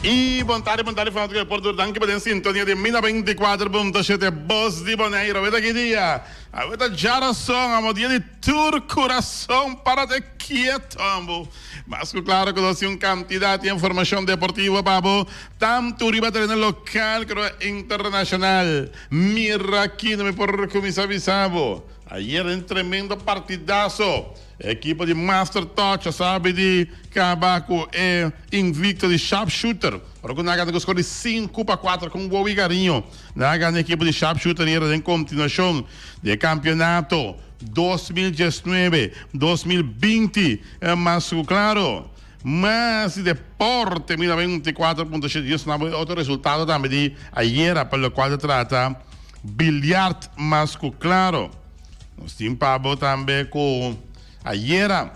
Y bon tarde, bon tarde fanático de Deporte. Danki pa den sintonia di Mina 24.7 Bos di Bonaire. Aweta ki dia? Aweta djarason, amo dia di tur curason. Párate quieto, amo. Mas cu claro cu nos tin un cantidad di informacion deportivo pa bo, tanto riba tereno local como internacional. Mira aki, no mi por cuminsa bisa bo. Ayer un tremendo partidazo. Ekipo di Master Touch a sabi di kaba ku e invicto di Sharpshooter. Ora ku nan a gana ku skor di 5-4 ku un gol i Cariño. Nan a gana ekipo di Sharpshooter i era den kontinuashon di e kampionato 2019, 2020. Mas ku klaro, mas di deporte mira 24.7 dios nan bo otro resultado tambe di ayera pa lokual ta trata bilyart mas ku klaro. Nos tin pa bo tambe ku ayera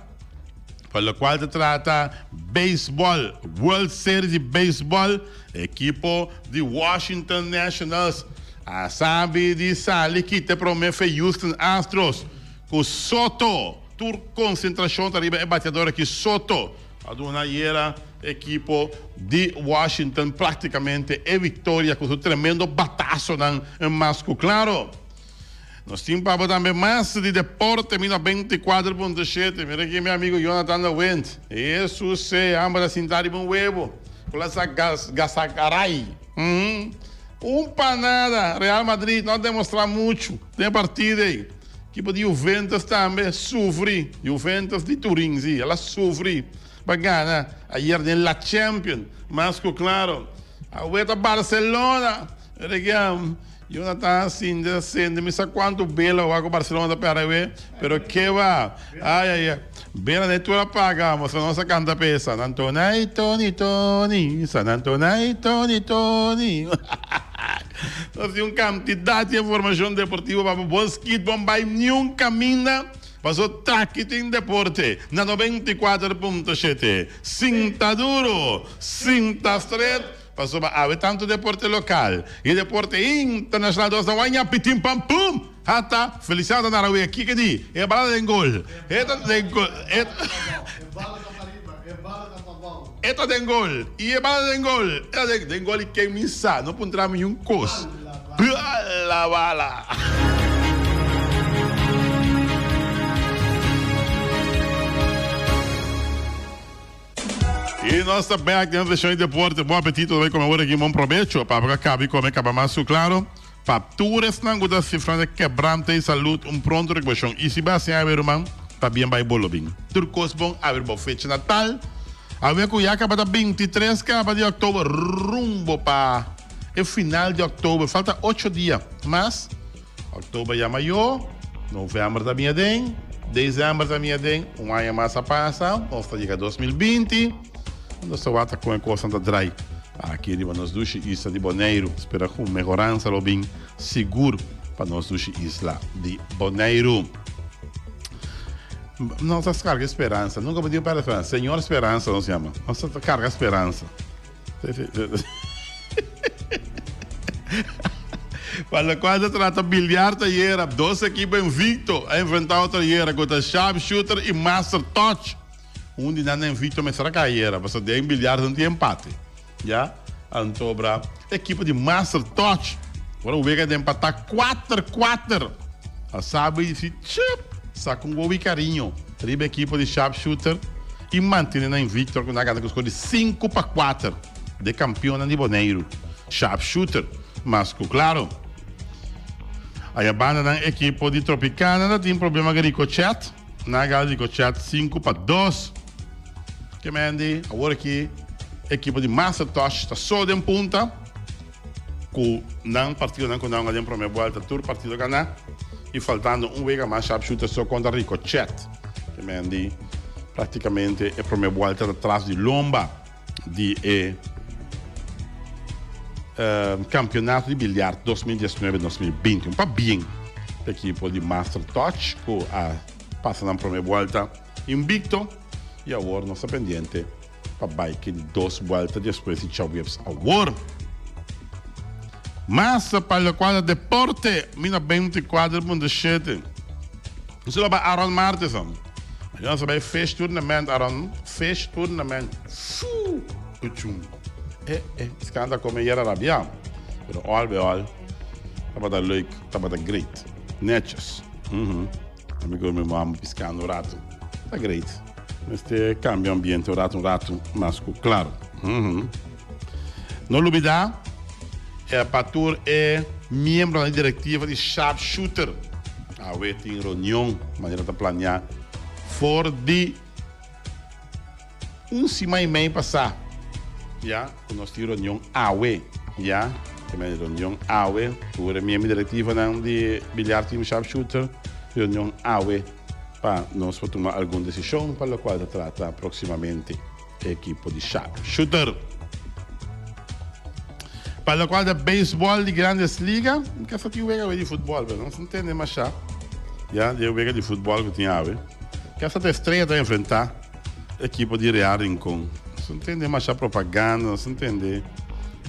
pa lokual ta trata beisbòl, World Series di beisbòl, ekipo di Washington Nationals a sabi di sali kita e promé fe Houston Astros ku Soto. Tur konsentrashon ta riba e bateador aki Soto a duna ayera ekipo di Washington praktikamente e viktoria ku su tremendo batasonan mas ku klaro. Nos tin pa bo tambe mas di deporte mi 94.7. Mira aki mi amigo Jonathan de Wind. Jesus e hamber a sinta riba un webo. Ku la sa gas gasagaray. Mm. Un pa nada. Real Madrid no a demostra mucho den e partido ey. Ekipo di Juventus tambe sufri. Juventus di Turin si, el a sufri pa gana ayer den La Champions. Mas ku claro. Awe ta Barcelona. Mira aki. Jonathan sinti ta sende mi sa cuanto bela wak cu Barcelona ta perde awe, pero ke ba. Ay ay ay. Bela ne tur a paga, mostra nos a canta p'e San Antonay Tony Tony, San Antonay Tony Tony. Nos tin un cantidad di informacion deportivo pa bo. Bon skit, bon bay niun caminda, paso taki tin deporte na 94.7. Sinta duro, sinta stret. Pasobra awe tantu deporte lokal i deporte internashonal dos ta waña pitin pam pum! Hata Feliciano ta nara wea kiko di e bala den gol e ta den gol e e ta den gol i e bala den gol e ta den gol i ken mi sa no puntra mi un kos bala bala. Y nos ta back den sesión di deporte. Bon apetito ta bay come awor aki. Bon probecho. Papa ka caba y come caba mas su claro. Pa tur esnan cu ta sifrando e kebrante y salud un pronto recuperacion. Y si bay haci awe ruman, ta bien bay bolo bin. Tur cos bon awe bo fecha natal. Awe cu ya caba ta 23 caba di october rumbo pa e final di october. Falta ocho dia mas. Oktober ya mayo, november ta bin aden, december ta bin aden, un aña mas a pasa, nos ta yega 2020, nos ta wak kon e kosnan ta drai aki riba nos dushi isla di Boneiru. Spera ku mehoransa lo bin sigur pa nos dushi isla di Boneiru. Nos ta karga speransa, nunka bo tin pèrdè speransa, Señor Speransa nos yama, nos ta karga speransa. Pa locual ta trata biljart ayera, dos ekipo invicto a enfrenta otro ayera cu ta Sharpshooter y Master Touch. Un di nan invicto mester a cay ayera, pasobra den biljart no tin empate. Ya, anto bra ekipo di Master Touch ora wega den empata cuater cuater a sabi di si chip saca un gol di cariño riba ekipo di Sharpshooter y mantene nan invicto cu nan a gana cu score di 5-4 de campeonnan di Boneiru, Sharpshooter. Mas cu claro, aya banda nan ekipo di Tropicana ta tin problema cu Ricochet, nan a gana Ricochet 5-2. Ke mendi awor aki ekipo di Master Touch ta so den punta cu nan partidonan cu nan hunga den prome buelta tur partido gana y faltando un wega mas Sharpshooter so contra Ricochet. Ke mendi practicamente e prome buelta ta tras di lomba di e campeonato di biljart 2019-2020. Un pabien pa ekipo di Master Touch cu a pasa nan prome buelta invicto y awor nos ta pendiente pa bai ki di dos buelta despues di djaweps awor. Mas pa locual ta deporte, mi na 24.7. Nos lo bai Aaron Martison. Nos a bai fish tournament, Aaron fish tournament. Fuu, puchum. E e piscando a come yera rabia. Pero all by all tabata leuk, tabata great. Netjes. Mhm. Ami cu mi mama piscando un rato. Ta great. Mester cambia ambiente un rato un rato, mas cu claro. Mhm. No lubida eh, pa tur e miembronan di directiva di Sharpshooter. Awe tin reunion manera ta planea for di Un siman i mei pasá ya ku nos tin reunion awe ya ke men reunion awe tur e miembro direktivonan di Billiard Team Sharpshooter reunion awe pa nos por tuma algun desishon pa lokual ta trata proksimamente e ekipo di Sharpshooter. Pa lokual ta beisbòl di Grandes Liga mi ka sa tin wega awe di futbòl pero nos no tende masha ya di e wega di futbòl ku tin awe. Kasa ta Estrella ta enfrentá ekipo di Real Rincon. Nos no tende masha propaganda, nos no tende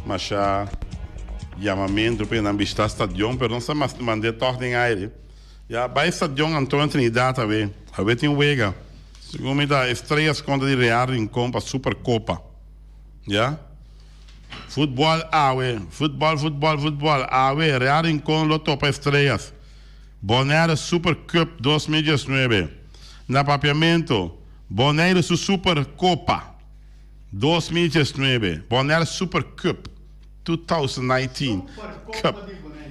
masha yamamentu pa nan bishitá stadion, pero nos ta mand'é tòg den aire. Ya, bai stadion Antonio Trinidad awe. Awe tin wega. Segun mi ta Estrellas kontra di Real Rincon pa Supercopa. Ya. Futbòl awe. Futbòl, futbòl, futbòl. Awe Real Rincon lo topa Estrellas. Bonaire Super Cup 2019, na Papiamento, Boneiru su Super Kopa 2019, Bonaire Super Cup 2019, Cup,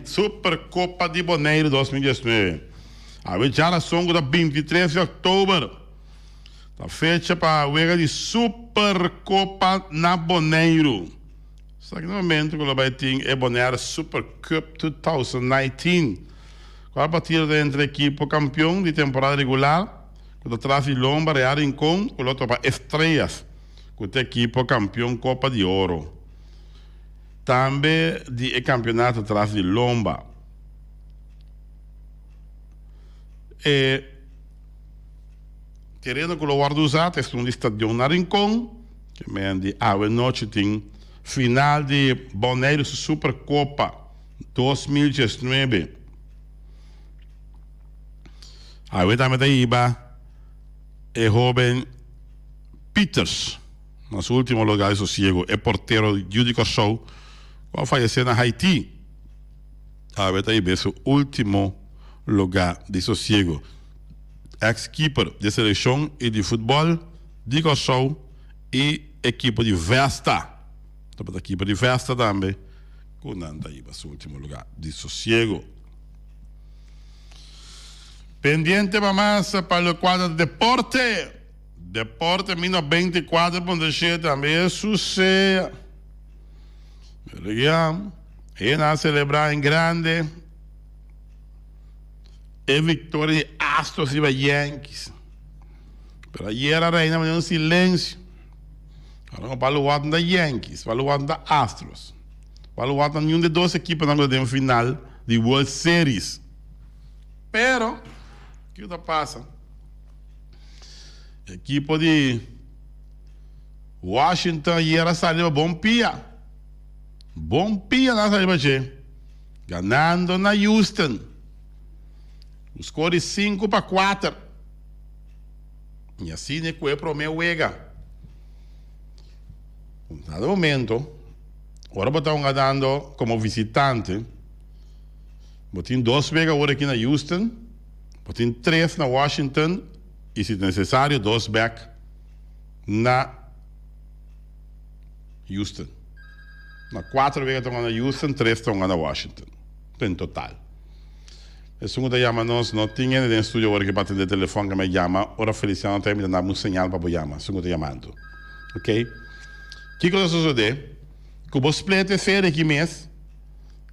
Super Kopa di Boneiru 2019. Awe djarason ku ta 23 di òktober ta fecha pa wega di Super Kopa na Boneiru. Esaki na momento ku lo bai tin e Bonaire Super Cup 2019, kual partido ta entre ekipo kampion di temporada regular ku ta tras di lomba Real Rincon ku lo topa Estrellas ku ta ekipo kampion Kopa di Oro tambe di e kampeonato tras di lomba. E tereno ku lo wòrdu usá ta esun di Stadion na Rincon. Ke men di awe nochi tin final di Boneiru su Super Kopa 2019. Awe tambe ta hiba e hoben Pieters na su ultimo lugar di sosiego, e portero yu di Kòrsou ku a fayesé na Haiti. Awe ta hiba su ultimo lugar di sosiego. Ex keeper di selekshon i di futbòl. Di Kòrsou i ekipo di Vesta. Tabata ekipo di Vesta tambe ku nan ta hiba su ultimo luga di sosiego. Pendiente pa mas pa lokual ta deporte. Deporte mi 94.7 tambe e susea. Pero ya, e nan a selebrá en grande e viktoria di Astros riba Yankees. Pero ayer a reina manera un silencio. Ahora con Palo Watson ta Yankees, Palo Watson ta Astros. Palo Watson niun de dos equiponan cu ta den final di World Series. Pero, kico ta pasa? Equipo di Washington ayer a sali pa bon pia. Bon pia nan a sali pa dje. Ganando na Houston. Un score di 5-4. I asina e ku e promé wega. Un dado momento, ora bo ta hunga dando komo visitante, bo tin dos wega awor aki na Houston, bo tin tres na Washington i si ta nesesario dos bèk na Houston. Na kuater wega ta hunga na Houston, tres ta hunga na Washington. En total. Esun ku ta yama nos no tin hende den studio awor ke pa atende telefòn ke mi a yama ora Feliciano ta mi ta daba un señal pa bo yama esun ku ta yamando ok kiko ta sosode ku bo split e serie aki mes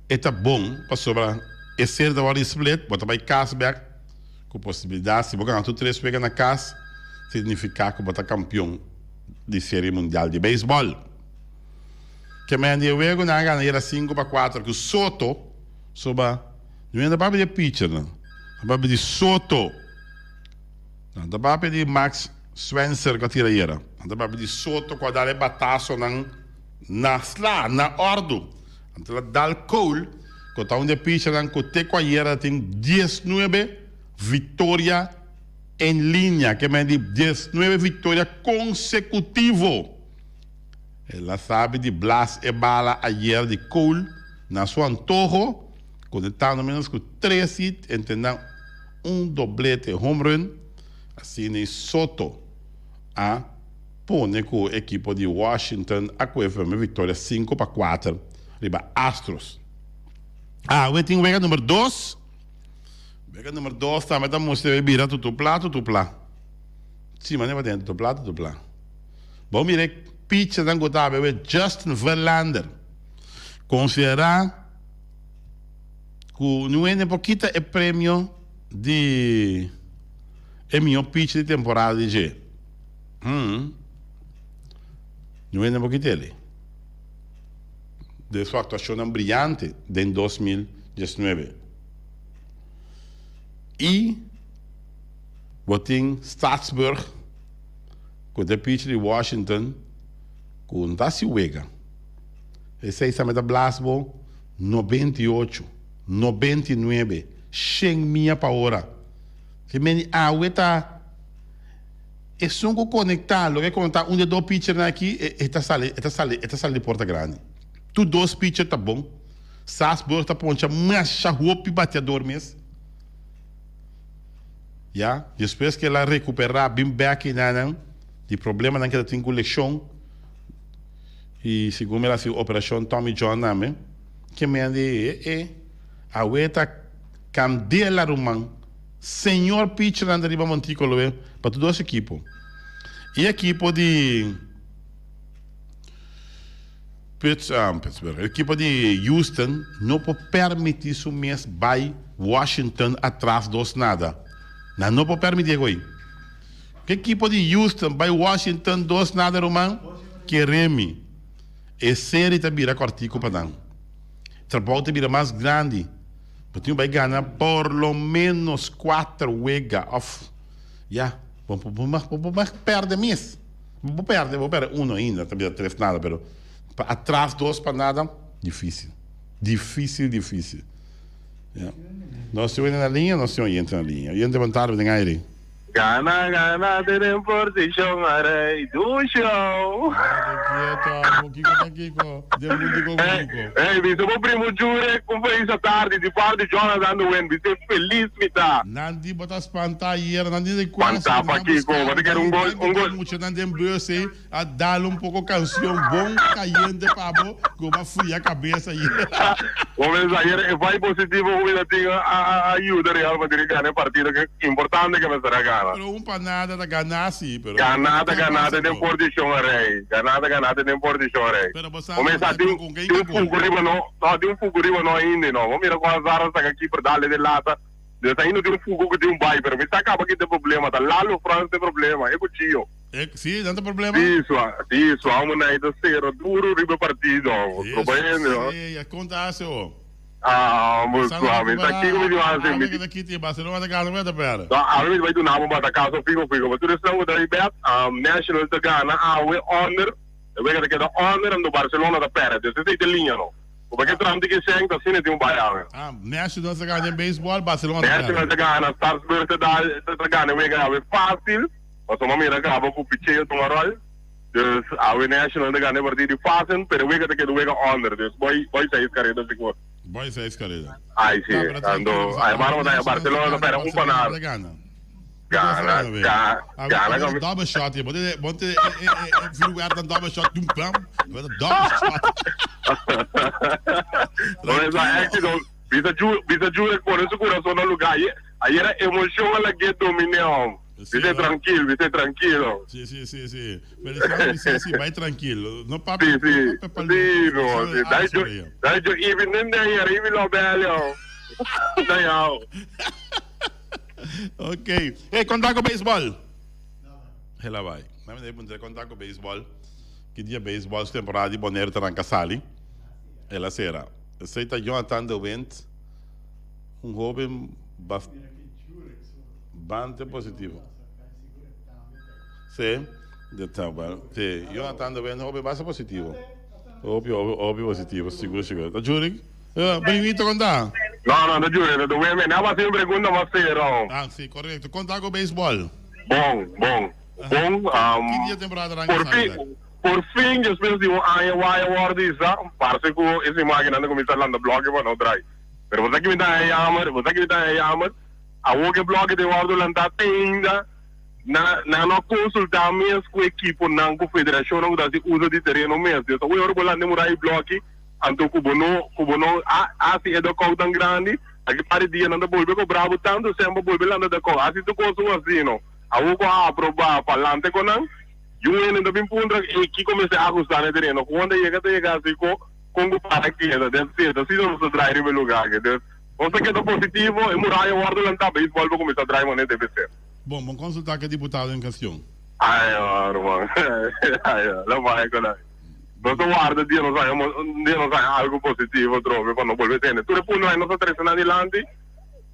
e ta bon pasobra e serie ta wòrdu di split bo ta bai kas bèk ku posibilidat si bo gana tur tres wega na kas signifiká ku bo ta kampion di serie mundial di beisbòl ke men di e wega ku nan a gana yera 5-4 ku Soto soba. No ta papia di e pitchernan, ta papia di Soto. Nan ta papia di Max Swenser ku a tira ayera. Nan ta papia di Soto ku a dal e batasonan na sla, na òrdu. Anto el a dal Cole, ku ta un di e pitchernan ku te ku ayera tin diesnuebe viktoria en linia, ke men di diesnuebe viktoria konsekutivo. El a sabi di blas e bala ayer di Cole na su antoho, conectando menos cu tres hit, entre nan un doblete home run. Asina Soto a pone cu e ekipo di Washington a coge firme victoria 5-4 riba Astros. Awe tin wega number dos. Wega number dos tambe ta mustra e bira tutupla tutupla. Si, mane pa den tutupla tutupla. Bo mira e pitchernan ku ta awe Justin Verlander. Konsiderá ku niun hende por kita e premio di e mihó pitcher di temporada di dje. Hmm. Niun hende por kita el. Den su aktuashonnan briyante den 2019. I bo tin Strasburg ku ta e pitcher di Washington ku no ta hasi wega. Esei tambe ta blas bo 98, 99, shen mia pa ora. Ke meni awe ta esun ku konektá, loke konektá un di e dos pitchernan aki e ta sali, e ta sali, e ta sali di porta grandi. Tur dos pitcher ta bon. Strasburg ta poncha masha hopi bateador mes. Ya, despues ku el a rekuperá bin bèk enanan di problemanan ku el a tin ku leshon i segun el a hasi operashon Tommy John name, ke men di e e awe ta kandela ruman. Señor pitchernan ta riba montíkulo e pa tur dos ekipo. E ekipo di. Pittsburgh, Ekipo di Houston no por permiti su mes bai Washington atras dos nada. Nan no por permiti e goy. Ku ekipo di Houston bai Washington dos nada ruman, kere mi, e seri ta bira kortiku pa nan. Trabou ta bira mas grandi. Bo tin ku bai gana por lo menos kuater wega of ya, bo por perde mes. Bo perde, bo perde uno ainda, ta bira tres nada, pero pa atras dos pa nada, dificil. Dificil, dificil. Ya. Nos tin na linea, nos tin oyente na linea. Oyente, bon tarde, den aire. Gana, gana, te den posicion, arey, du show. Quieto, amo, Kiko ta Kiko, den mundo koko Hey, Kiko. hey, bisa bo primo Jure, un feliz tarde, di parte di Jonathan de Wen, bisa feliz mi ta. Nan di bo ta spanta ayera, nan di di cuasi Spanta nan pa Kiko, busca bo ta kere un nan gol, un di gol. muchanan den bus ey a dal un poco cancion bon cayente pa bo cu bo a fria cabes ayera. Bo mester ayera e vibe positivo cu mi ta tin a a a yuda Real Madrid gana e partido ke importante ke mester a gana. Pero un pa nada ta gana si, pero Gana ta ke gana pasa te den bo? por dishon a rey, gana ta gana te den por dishon a rey. Pero bo sa Bo bo mester ta tin con ken tin ka un gol. fugu riba no, no tin un fugu riba no ainda no. Bo mira con Hazard a saca keeper dale den lata. Des ainda tin un fugu ku tin un bai, pero mi sa kaba ki ta e problema, ta Lalo Frans ta e problema, e ku Chio. E, si, nan ta problema? Si, sua, si, sua homo nai ta sera duro riba e partido, Eso, tropa hende, no? si, ya konta hasi o. Ah, mo Sa sua, mi sa kiko mi di hasi, Awe mi ke di. ta kiti, Barcelona ta gana, ku ta perde? No, awe mi bai duna bo batakaso figo figo, pa tur esnan ku ta riba bet, National ta gana awe under, e wega ta keda under, anto Barcelona ta perde, dus esei ta e liña no. Bo ke tramp di Geshenk ta asina tin un bai awe. Ah, National ta gana den baseball, Barcelona ta National perde. ta gana, Strasbourg ta dal ta gana e wega awe facil, pasobra mira caba cu picheo tuma rol. Dus awe National ta gana e partido di facil, pero e wega ta keda un wega under, dus boy boy seis careda sigur. Boy seis careda. Ai si, Ta, pero anto tranquilo, ai awe mano National ta Barcelona ta gana, perde un pa Barcelona nada. ta gana. Dos Gana, gana, ve. ga, Awe gana awe kami. double shot, bo te bo te e e e e vuurwerk dan double shot, dum bam, awe ta double shot. Bo mester Tranquilo. éxito. Bisa Ju, bisa Jurek pone su corazón na lugar. Ayer, ayer emoción a lag'é dominé hom. Sí, Bis'é no? trankil, bis'é trankilo. Sí, sí, sí, sí. Feliciano bis'é sí, bai trankil. No papia, Sí, no sí, papia pa sí, loco. no, Feliciano sí. ala Dai Jo, sobre ella. dai Jo Ivi nende ayer, Ivi lo bel, yo. Dai hou. Ok. Hey, konta ku beisbòl. Hela bai. Nan mi ta puntra konta ku beisbòl. Ki dia beisbòl su temporada di Bonaire ta ranka sali? El a sera. Esei ta Jonathan de Wind, un hoben bastante positivo. Sí, de ta well. Sí, Jonathan de Wind, hoben basta positivo. Hopi, hopi, hopi positivo, sigur, sigur. Ta Jurik? Primito kon ta? No, no, no Jure, no Dwe me. Nada mas un pregunta mas sero. Ah, si, correcto. Kon ta ku beisbol? Bon, bon. Bon. Ki dia temporada ranka Por sali fin, dek? Por fin despues di un aña waya wòrdu isá, parse ku e siman nan ta kuminsá lanta blòki pa no drai. Pero bo sa ki mi ta haña yamer, bo sa ki mi ta haña yamer, awor ku e blòki ta wòrdu lantá te ainda nan nan no a konsultá mes ku ekiponan, ku federashonnan ku ta hasi uso di tereno mes. Dios ta wei ora bo lanta e murai blòki anto ku bo no ku bo no a hasi e dòkòut tan grandi, aki par di dia nan ta bolbe kobra bo tantu sèn pa bolbe lanta dòkòut. Hasi tur kos un asino. Awor ku a aprobá pa lanta e konan. Yu hende ta bin puntra, Ey, kiko mester ahustá na e tereno? Ku unda yega ta yega asi ku kon ku para keda. Den seta, asina nos ta drai riba e lugá aki. Dus, nos ta keda positivo, e muraya wòrdu lantá, beisbòl por kuminsá drai manera debe ser. Bon, bon konsultá ku e diputado en kestion. Ay, ruman. Ay, lo bai ku nan. Nos ta warda dia nos haña, dia nos haña algu positivo atrobe pa no bolbe tende. Tur e puntonan ei nos ta trese nan dilanti.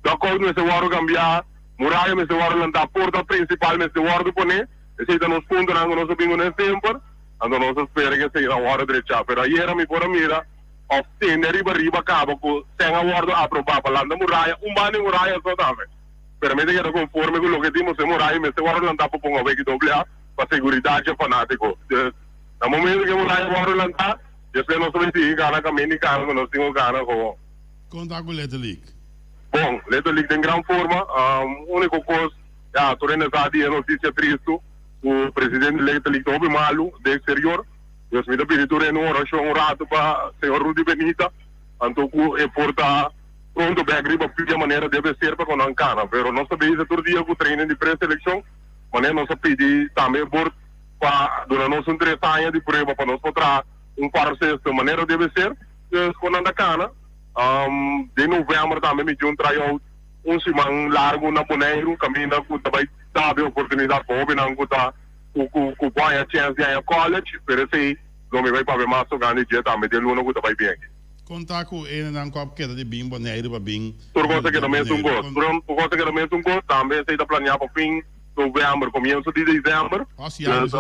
Dòkòut mester wòrdu kambiá, muraya mester wòrdu lantá, porta prinsipal mester wòrdu poné. Esei ta nos puntonan ku nos a bin kuné semper, anto nos a spera ku esei a wòrdu drechá. Pero ayera mi por a mira òf tende riba riba kaba ku sèn a wòrdu aprobá pa lanta muraya, un banda di muraya so tambe. Pero mi ta keda konforme ku loke tin, pasobra e muraya mester wòrdu lantá pa pon aweki doble A pa seguridat dje fanátiko. Dus, na momento ku e muraya wòrdu lantá, despues nos ta bai sigui gana kaminda i kana ku nos tin ku gana gewoon. Kon ta ku Little League? Bon, Little League den gran forma. Úniko kos. Ya, tur hende sa di e notisia tristu ku presidente Little League ta hopi malu den eksterior. Dus mi ta pidi tur hende un orashon un ratu pa señor Rudy Benita, anto ku e por ta pronto bek riba pia manera debe ser pa ku nan kana. Pero nos ta bezig tur dia ku training di preselekshon, manera nos a pidi tambe e bord pa duna nos un tres aña di prueba pa nos por traha un farm system manera debe ser. Dus ku nan ta kana. Den novèmber tambe mi tin un tryout. Un siman largu na Boneiru kaminda ku ta bai dabe oportunidat pa hobennan ku ta ku ku ku por haña chèns di haña college, pero esei lo mi bai papia mas tokante dje tambe den luna ku ta bai bien. Kon ta ku hendenan ku a keda di bin Boneiru pa bin Tur kos a keda mesun kos. Tur kos a keda mesun kos. Tambe esei ta planeá pa fin novèmber, komienso di desèmber. Oh, si ya Dus,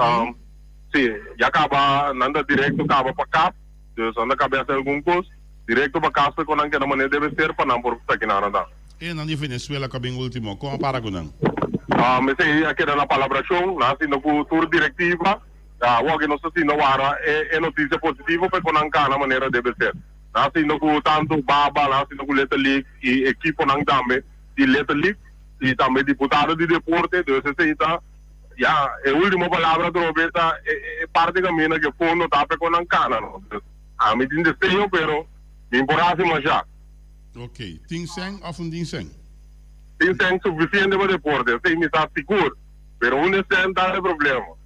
si, ya kaba, nan ta direkto kaba pa kap. Dus nan ta kaba hasi algun kos. Directo pa cas cu nan keda manera debe ser pa nan por ta kinan ta. E nan di Venezuela cu a bin ultimo, con a para cu nan? Esey a keda na palabracion, nan a sinta cu tur directiva, awor aki nos ta sinta wara e noticia positivo pa cu nan cana manera debe ser. Nan a sinta cu tanto Baba, nan a sinta cu Little League y equiponan tambe di Little League y tambe diputado di deporte, dus esey ta ya e ultimo palabra atrobe ta e parti caminda cu e fondo ta pa cu nan cana. Ami tin deseo pero mi por haci masha. Ok, tin sèn of no tin sèn? Tin sèn suficiente pa deporte, esey mi sa sigur, pero unda e sèn ta e problema.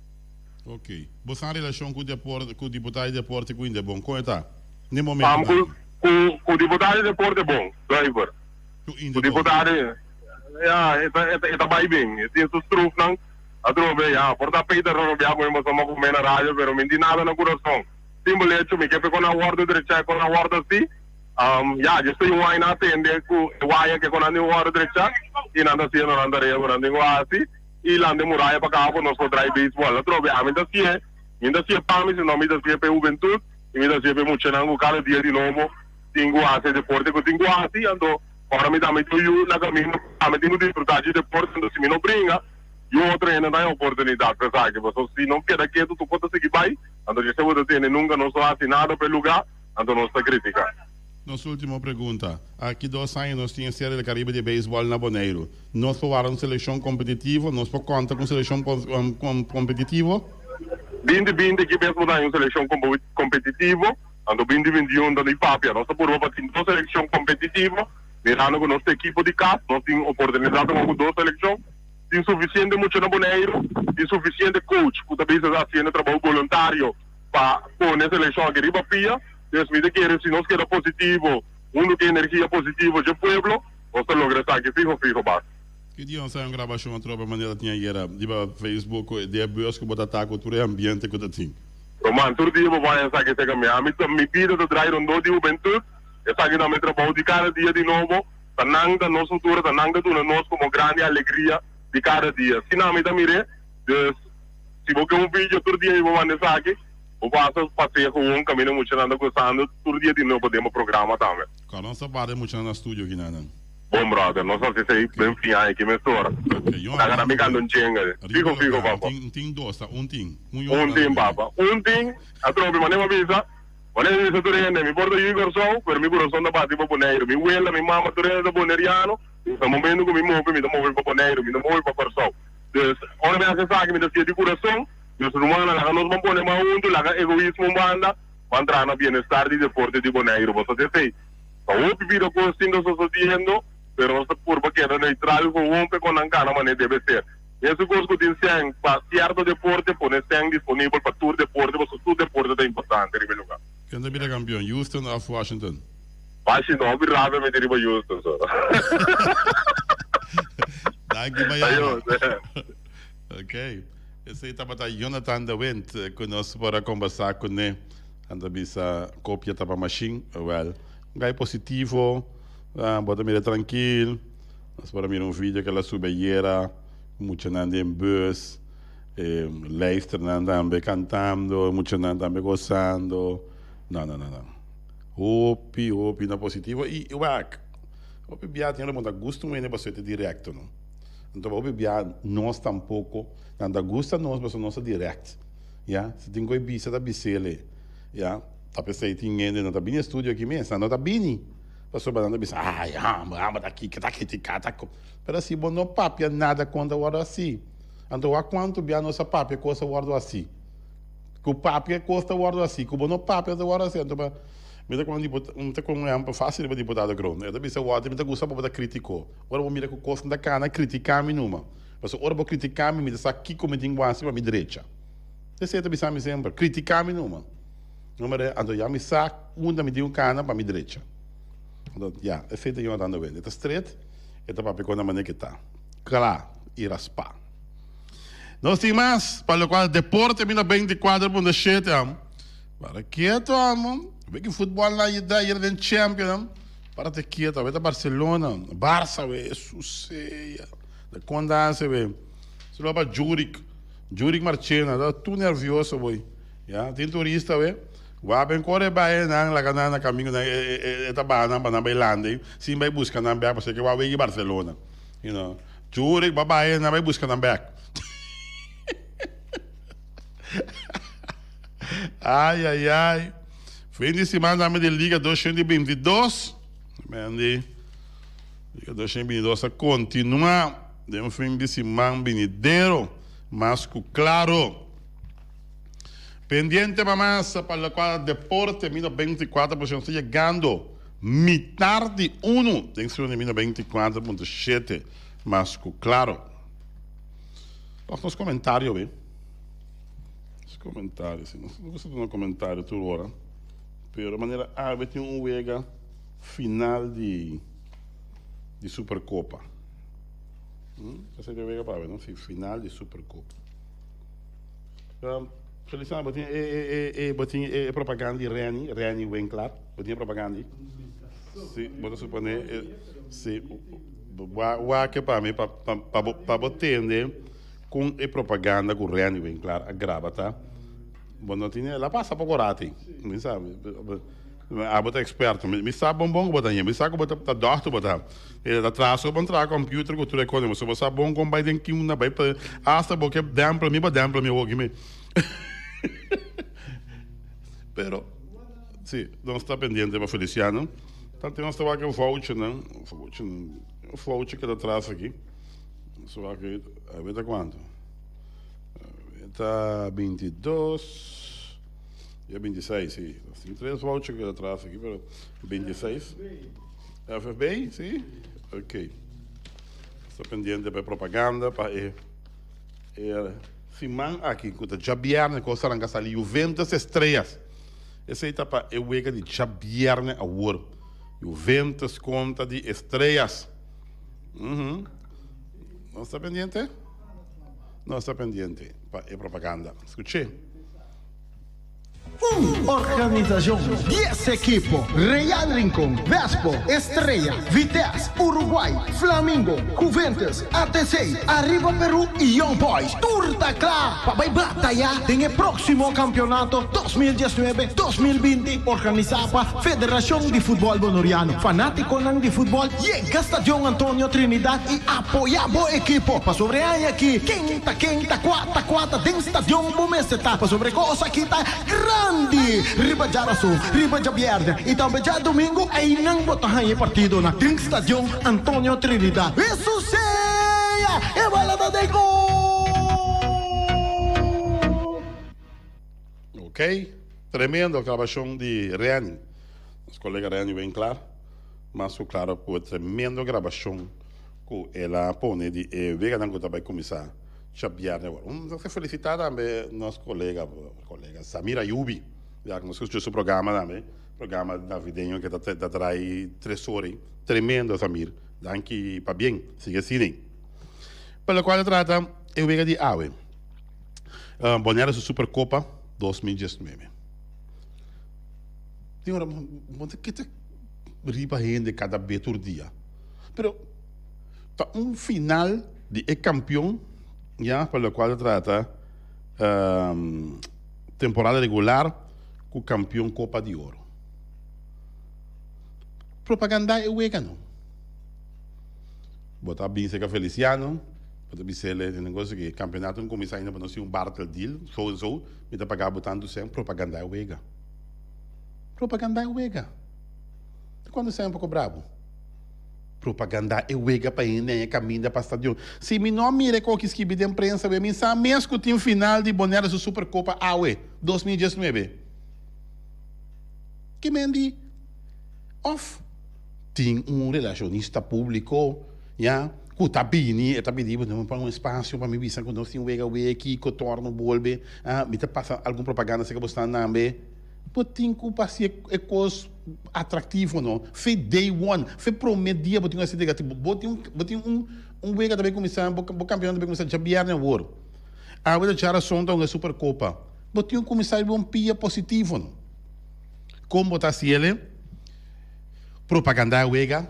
Ok, bo sa relacion cu deporte, cu diputado di deporte cu Indebon, con e ta n'e momento nan? Cu cu diputado di deporte bon, zuiver. Cu Indebon? Cu diputado, ya, e ta e ta bay bien, e tin su strufnan atrobe, ya, por ta Peter ta robia cu mi pasobra mi a come na radio, pero mi no tin nada na curason. Simpel hecho, mi ke pe kon a wòrdu drechá i kon a wòrdu así. Ya, dje estoy un aña a tende ku e waya ke kon nan tin wòrdu drechá i nan ta hasiendo nan tarea ku nan tin ku hasi i lanta e muraya pa kaba ku nos por drai beisbòl. Atrobe, ami ta hasié, mi no ta hasié pa mi, sino mi ta hasié pa e hubentut i mi ta hasié pa e muchanan ku kada dia di nobo tin ku hasi e deporte ku tin ku hasi. Anto, ora mi tambe tin yu na kaminda, ami tin ku disfrutá dje deporte. Anto, si mi no bringa, yu otro hende ta haña oportunidat pa esaki. Pasobra si no keda ketu, tur kos ta sigui bai. Anto dje bo ta tende nunka nos no hasi nada pa e lugá, anto nos ta kritiká. Nos ultimo pregunta. Aki dos aña nos tin e Serie del Caribe di beisbòl na Boneiru. Nos por wara un selekshon kompetitivo? Nos por konta ku un selekshon kompetitivo? Binti binti ki bes bo ta haña un selekshon kompetitivo, anto binti bintiun ta di papia. Nos ta purba pa tin dos selekshon kompetitivo, mirando ku nos ta ekipo di kas, nos tin oportunidat pa ku dos selekshon. Tin sufisiente mucha na Boneiru, tin sufisiente coach ku ta bisa ta hasiendo trabou boluntario pa pone selekshon aki riba pia. Dus mi ta kere si nos keda positivo, huntu ku e energia positivo dje pueblo, nos ta logra esaki fiho fiho bas. Ki dia nos ta haña un grabashon atrobe manera tin ayera riba Facebook ku e bus ku bo ta ta ku tur e ambiente ku ta tin? Roman, tur dia bo por haña esaki serka mi. Ami ta mi bida ta drai rondó di hubentut. Esaki ta mi trabou di kada dia di nobo. Ta nan ta nos futuro, ta nan ta duna nos como grandi alegria di cada dia. Asina ami ta mir'é. Dus, si bo ke un video tur dia mi por manda esaki, bo pasa pasea gewoon caminda muchanan ta gozando tur dia di nobo den bo programa tambe. Cuando nos ta para e muchanan na studio kinanan? Bon brother, nos hasi esei den fin aña ki mesora. Laga nan mi kanta un jingle. Fijo fijo papa. Un tin dos ta un tin. Un tin papa. Un tin atrobe manera mi a bisa, manera mi a bisa tur hende mi por ta yu di Kòrsou pero mi kurason ta bati pa Boneiru. Mi wela, mi mama tur hende ta boneriano i na momento ku mi move mi ta move pa Boneiru, mi no move pa Kòrsou. Dus ora mi hasi esaki mi ta siña di kurason. Dus rumannan laga nos ban pone man huntu, laga egoismo un banda, ban traha na bienestar di deporte di Boneiru. Boso ta esei. Ta hopi bida cos tin ta sosodiendo, pero nos ta purba keda neutral gewoon p'e con nan cana manera debe ser. Mesun cos cu tin cen pa cierto deporte, pone cen disponibel pa tur deporte, pasobra tur deporte ta importante riba e lugar. Ken ta bira campeon, Houston of Washington? Washington, hopi rabia mi tin riba Houston so. Danki Bayana. Ok, esey tabata Jonathan de Windt cu nos por a conversa cune. Nan ta bisa kopia ta pa mashin. Wel, un gai positivo, bo ta mira trankil. Nos por a mira un video ku el a subi ayera, ku muchanan den bus, e leisternan tambe kantando, e muchanan tambe gosando. No, no, no, no. Hopi, hopi na positivo i wak, hopi bia tin ora bo ta gusta un hende pasobra e ta direkto, no. Anto hopi bia nos tampoko, nan ta gusta nos pasobra nos ta dirèkt. Ya, si tin koe bisa ta bisele. Ya, ta pesey tin hende no ta bini e studio aki mes, nan no ta bini. Pasobra nan ta bisa, ay, hamba, hamba ta kiko, ta kritika, ta ko. Pero si bo no papia nada kontra wòrdu hasi. Anto wak kuantu bia nos a papia kos a wòrdu hasi. Ku papia kos ta wòrdu hasi, ku bo no papia ta wòrdu hasi. Anto pa, mi ta kon diput, mi ta kon un ehèmpel fásil riba diputado Kroon. E ta bisa wòrdu, mi ta gusta pa bo ta kritiko. Ora bo mira ku kos no ta kana, kritika mi numa. Pasobra ora bo kritiká mi, mi ta sa kiko mi tin ku hasi pa mi drecha. Esei ta bisa mi semper, kritiká mi numa. No mira, anto ya mi sa unda mi tin ku kana pa mi drecha. Anto, ya, esei ta Jonathan de Wind. E ta stret, e ta papia kon na manera ke ta. Kla i raspá. Nos tin mas, pa lokual deporte mi ta 24.7 am. Para keto amo. Ve ki futbòl nan da ayera den Champions am. Para te keto, awe ta Barcelona, Barça we, Jesus sea. De kondanse we. Su lo pa Jurik. Jurik Marchena ta tur nervioso boy. Ya, tin turista we. Wak ben kore bai nan laga nan na kamingo nan e ta baha nan pa nan bai landa sin bai buska nan bek pasobra ke wak wegi Barcelona. You know. Jurik ba bai nan bai buska nan bek. Ay ay ay. Fin di siman tambe di Liga 222. Mendi. Liga 222 a kontinuá den fin di siman binidero mas ku klaro. Pendiente pa mas pa lokual deporte mi 94 por shento yegando mitar di unu den siman di mi 94.7 mas ku klaro. Tòg nos komentario be. Nos komentario si nos no gusta duna komentario tur ora pero manera awe tin un wega. Final di di Supercopa. Esei ta e wega pa awe no? Si, final di Supercopa. Feliciano, bo tin e e e e bo tin e propaganda di Renny, Renny Winklar? Bo tin e propaganda di? Si, bo ta supone e si wak pa mi pa pa bo pa bo tende kon e propaganda ku Renny Winklar a graba ta. Bo no tin el a pasa poko rati, mi sa. Abo ta experto. Mi sa bon bon ku bo ta hende. Mi sa ku bo ta dòkter bo ta. E ta traha so bon traha computer ku tur e kos. So bo sa bon kon bai den kiunda bai pa hasta bo ke dèmpel mi bo dèmpel mi awor mi. Pero si nos ta pendiente pa Feliciano. Tantu nos ta wak e vouchernan, vouchernan, voucher keda tras aki. Nos ta wak e ta kuantu? E ta 22. Dia 26, sí. Nos tin tres voucher keda atrás aki, pero 26. FFB, sí? Ok. Sta pendiente pa e propaganda, pa e, e siman aki, ku ta djabièrnè ku nos ta ranka sali Juventus Estrellas. Esei ta pa e wega di djabièrnè awor. Juventus kontra di Estrellas. Mhm. Nos ta pendiente? Nos ta pendiente pa e propaganda. Skuché. Organisashon, Dies ekipo, Real Rincon, Vespo, Estrella, Vitesse, Uruguay, Flamingo, Juventus, ATC, Arriba Peru i Young Boys tur ta kla pa bai bataya den e próksimo kampionato 2019, 2020 organisá pa Federashon di Futbòl Bonoriano. Fanátikonan di futbòl yega Stadion Antonio Trinidad i apoyá bo ekipo pasobra e aña aki ken ta ken ta kua ta kua ta den stadion bo mester ta pasobra e kos aki ta grandi riba djarason, riba djabièrnè i tambe djadumingu einan bo ta haña e partidonan den Stadion Antonio Trinidad. Eso sea! E bala ta den gol! Ok, tremendo grabashon di Renny. Nos kolega Renny Winklaar, mas ku klaro ku e tremendo grabashon ku el a pone di e weganan ku ta bai kuminsá djabièrnè awor. Un nos ke felisitá tambe nos kolega, kolega Samir Ayubi, ya ku nos skucha su programa tambe, programa navideño ke ta trae tres ora ei. Tremendo Samir, danki pabien, sigui asina ei. Pa lokual ta trata e wega di awe, Bonaire su Supercopa 2019. Tin ora bo ta keda riba hende kada be tur dia, pero ta un final di e kampion ya pa lokual ta trata temporada regular ku kampion Kopa di Oro. Propagandá e wega no. Bo ta bin serka Feliciano, bo ta bis'el e negocio ki campeonato no cuminsa ainda, bo no sin un bartel deal, so en so, mi ta paga bo tantu cen, propagandá e wega. Propagandá e wega. Ta cuantu cen pa cobra bo? Propagandá e wega pa hende haña caminda pa stadion. Si mi no a mira e koki skibi den prensa awe, mi sa mes cu tin final di Bonaire su Supercopa awe, 2019. Ke men di? Of tin un relacionista publico ya cu ta bini e ta pidi bo pa un espacio pa mi bisa cu nos tin wega weki cu torno bolbe ah mi ta pasa algun propaganda acerca bo stan nambe bo tin cu haci e cos atractivo no fe day one fe prome dia bo tin cu haci negativo bo tin bo tin un un wega ta bay cuminsa bo campeonato ta bay cuminsa djabierne awor awe ta djarason ta un e supercopa bo tin cu cuminsa riba un pia positivo no. Kon bo ta hasi el? Propagandá e wega,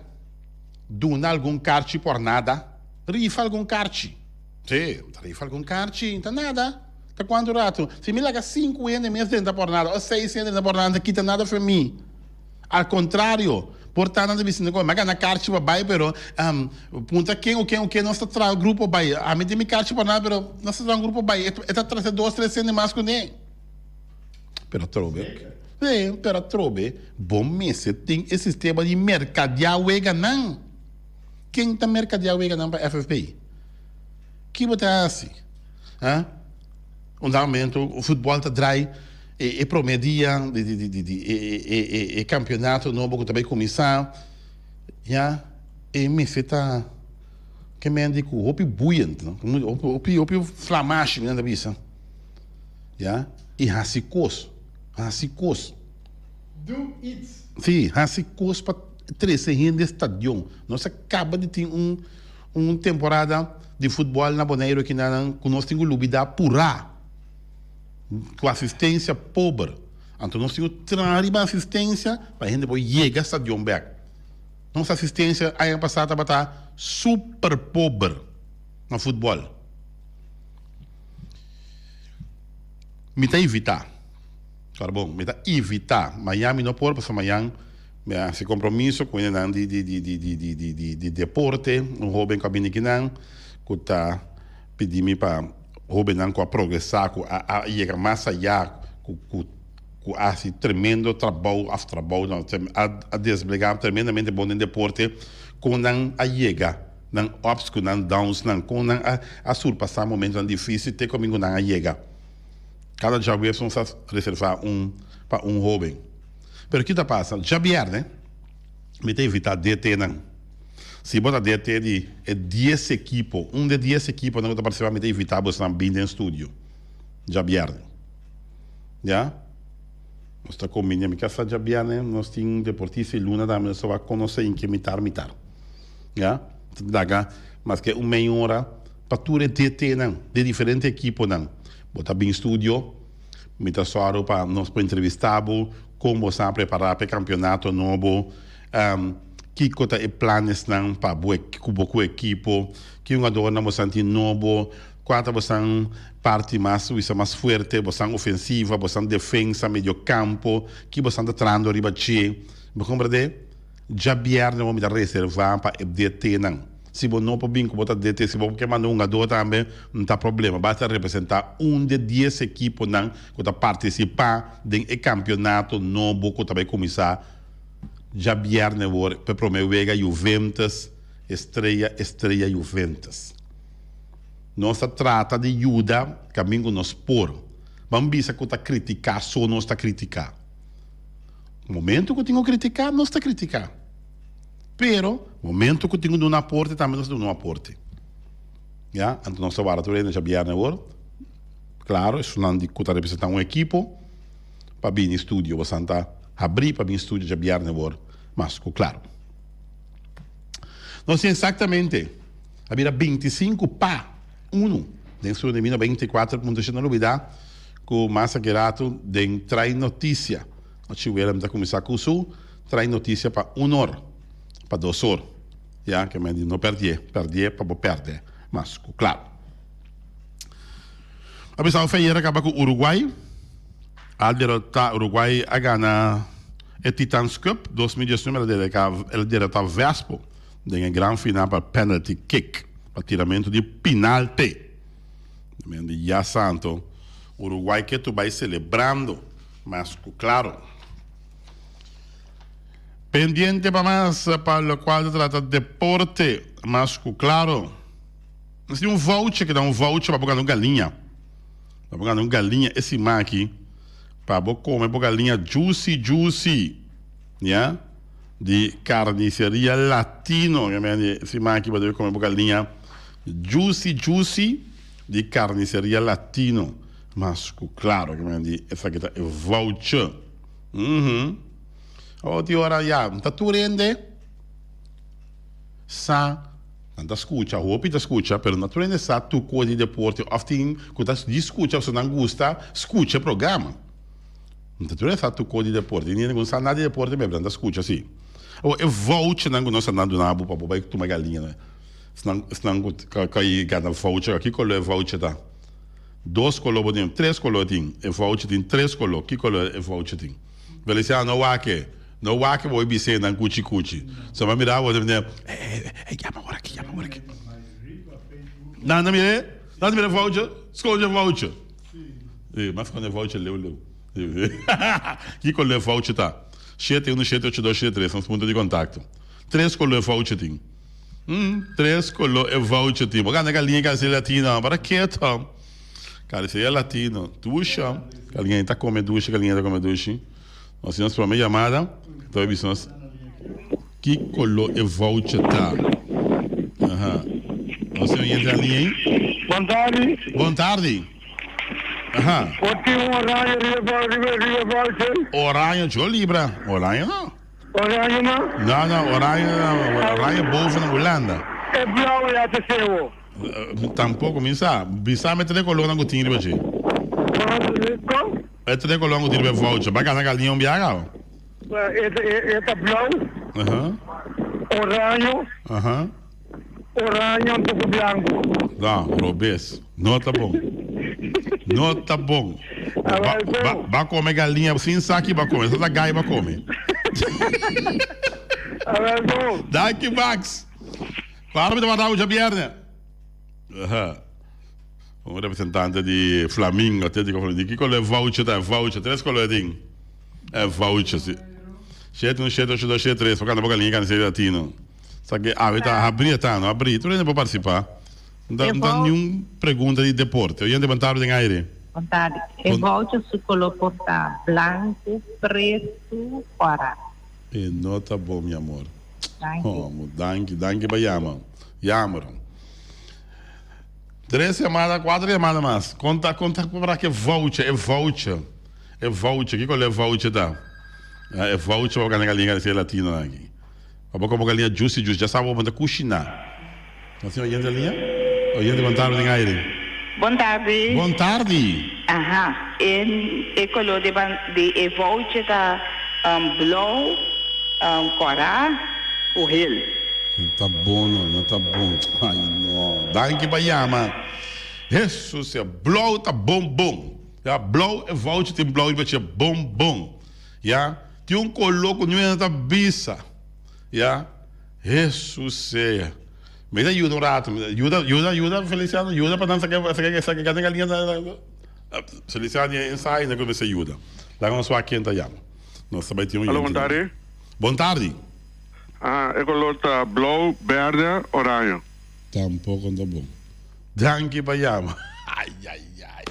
duna algun karchi por nada, rifa algun karchi. Sí, ta rifa algun karchi, ta nada. Ta kuantu ratu? Si mi laga sinku hende mes drenta por nada o seis hende drenta por nada, no ta kita nada for mi. Al kontrario, por ta nan ta bisa mi a gana karchi pa bai pero puntra ken o ken o ken nos ta traha grupo bai. Ami tin mi karchi por nada pero nos ta traha un grupo bai. E ta trese dos tres hende mas kuné. Pero atrobe, sí, pero atrobe bo mester tin e sistema di merkadiá weganan. Ken ta merkadiá weganan pa FFP? Ki bo ta hasi? Ha? Un dado momento futbòl ta drai e e promé dia di di di di e e e e kampionato nobo ku ta bai kuminsá, ya, e mester ta ke men di ku hopi buiend, no? Hopi hopi flamashi mi nan ta bisa. Ya, i hasi kos, hasi kos. Do it. Sí, hasi kos pa trese hende stadion. Nos a kaba di tin un un temporada di futbòl na Boneiru aki nan ku nos tin ku lubidá purá ku asistensia pober. Anto nos tin ku traha riba asistensia pa hende por yega stadion bèk. Nos asistensia aña pasá tabata super pober na futbòl. Mi ta invitá, ora bon, mi ta invitá, mañan mi no por pasobra mañan mi a hasi compromiso ku hendenan di di di di di di di di di deporte, un hoben ku a bini kinan ku ta pidi mi pa hobennan ku a progresá, ku a a yega mas ayá, ku ku ku a hasi tremendo trabou òf trabou no, a a desplegá tremendamente bon den deporte, kon nan a yega. Nan ups ku nan downs nan, kon nan a a surpasá momentonan difísil te komingo nan a yega. Kada djaweps nos a reservá un pa un hóben. Pero ki ta pasa? Djabièrnè mi ta invitá DT nan. Si bo ta DT di e dies ekipo, un di e dies ekiponan ku ta partisipá mi ta invitá bosnan bin den studio djabièrnè. Ya. Nos ta kombinia mi kasa djabièrnè nos tin deportista i luna tambe nos ta wak konosé in ke mitar mitar. Ya, ta laga maske un mei ora pa tur e DT-nan di diferente ekiponan. Bo ta bin studio. Mi ta sòru pa nos por entrevistá bo, kon bo sa prepará pa e kampionato nobo, kiko ta e planesnan pa bo ku bo ku ekipo, ki hungadornan bo san tin nobo, kua ta bosan parti mas wisa mas fuerte, bosan ofensiva, bosan defensa, mediokampo, ki bosan ta trahando riba dje. Bo komprendé? Djabièrnè bo mi ta reservá pa e DTnan. Si bo no por bin ku bo ta DT, si bo ke manda un hungadó tambe, no ta problema. Basta representá un di e dies ekiponan ku ta partisipá den e kampionato nobo ku ta bai kuminsá djabièrnè wor pa e promé wega Juventus, Estrella, Estrella, Juventus. Nos ta trata di yuda kamin ku nos por. Ban bisa ku ta kritiká so nos ta kritiká. Momento ku tin ku kritiká, nos ta kritiká. Pero, momento ku tin ku duna aporte tambe nos ta duna un aporte. Ya, anto nos ta wara tur hende djabièrnè awor. Klaro, esunnan di ku ta representá un ekipo pa bini studio. Bosan ta habrí pa bini studio djabièrnè awor, mas ku klaro. Nos tin eksaktamente a bira bintisinku pa unu den studio di Mina 24 punto shete. No lubidá ku mas aki ratu den Trae Notisia. Ochi Willem ta kuminsá ku su. Trae noticia pa un or, pa dos or. Ya, ke men di no perdié, perdié pa bo pèrdè. Mas ku klaro. A bisa of ayer a kaba ku Uruguay a derotá Uruguay a gana e Titans Cup 2019 el a el a derotá Vespo den e gran final pa penalty kick, pa tiramentu di pinalte. Men di ya santo Uruguay ke tu bai selebrando mas ku klaro. Pendiente pa mas pa locual ta trata deporte mas cu claro. Nos tin un voucher que ta un voucher pa bo gana un galiña. Pa bo gana un galiña e siman aki pa bo come bo galiña juicy juicy ya di Carniceria Latino. E siman aki bo debe come bo galiña juicy juicy di Carniceria Latino mas cu claro. Esaki ta e voucher. Uhum. Awor ora ya, ta tur hende sa, nan ta scucha, hopi ta scucha, pero no tur hende sa tur cos di deporte of tin cu ta di scucha pasobra nan gusta scucha e programa. No ta tur hende sa tur cos di deporte, tin hende cu no sa nada di deporte pero nan ta scucha si. Awor e vouchernan cu nos a nan duna bo pa bo bay tuma galiña, esnan esnan cu ta gana voucher, kico lo e voucher ta? Dos koló bo tin, tres koló tin. E voucher tin tres koló. Ki koló e voucher tin? Feliciano, no wak e. No wak e bo bis'é nan kuchi kuchi. So mi a mira bo, mi a Ey, ey, yama ora aki, yama ora aki. Nan ta mira e? Nan ta mira e voucher? Skonde e voucher. Sí, m'a skonde e voucher leu leu. Ki koló e voucher ta? Shete unu shete ocho dos shete tres, nos punto di kontakto. Tres koló e voucher tin. Tres color e voucher tin. Bo gana galiña carniceria latino. Para keto. Carniceria latino. Dusha. Galiña ta come dushi, galiña ta come dushi. Nos tin nos prome yamada. Ta bay bisa nos ki color e voucher ta. Aha. Nos tin oyente na liña ahi. Bon tardi. Bon tardi. Aha. Bo tin un oranje riba riba riba voucher? Oranje, yo libra. Oranje no. Oranje no? No, no, oranje no, oranje boven na Hulanda. E blauw ya te sewo. Tampoco mi sa. Bisa mi e tres colornan cu tin riba dje. Con? E tres colornan cu tin riba e voucher. Ba gana galiña un biaha awo? E ta blauw, oranje, oranje un poco blanco. No, robes. No ta bon. No ta bon. Ba, ba, ba come galiña sin saki ba come. Esa ta gai ba come. Danki Max. Claro mi ta wardabo djabierne. Aha. Un representante di Flamingo, Atletico Flamingo. Di ki color e voucher ta? E voucher, tres color tin. E voucher, si. Shete un, shete ocho, dos, shete tres. Pa canta bo galiña cana serie latino. Sa ke awe ta habri ta, no habri. Tur hende por participa. No ta, no ta niun pregunta di deporte. Oyente, bon tarde den aire. Bon tarde. E voucher su color por ta blanco, preto, ora. E no ta bon, mi amor. Danki. Homo, danki, danki pa yama. Yammer. Tres yamada, cuatro yamada mas. Conta, conta para ke voucher, e voucher. E voucher, kiko lo e voucher ta? E voucher pa gana galinga di latino aki. Pa bo como galinha juicy juicy, ya sa bo bo ta cushina. Nos tin oyente na liña? Oyente bon tardi den aire. Bon tardi. Bon tardi. Aha, e e koló di ban di e voucher ta blou, kòrá ku hel. No ta bon no, no ta bon. Ai no. Danki pa yama. Hesus ya, blou ta bon bon. Ya, blou e voucher tin blou riba dje bon bon. Ya, tin un koló ku niun hende ta bisa. Ya, Hesus sea. Mi ta yuda un rato, mi ta yuda, yuda, yuda Feliciano, yuda pa nan saka, saka, saka gana galiña na, Feliciano e ensayo na ku mester yuda. Laga nos wak ken ta yama. Nos ta bai tin un Alo, yente. bon tardi. Bon tardi. Ah, e color ta blou, berde, oraño. Tampoco no ta bon. Danki pa yama. Ai, ai, ai.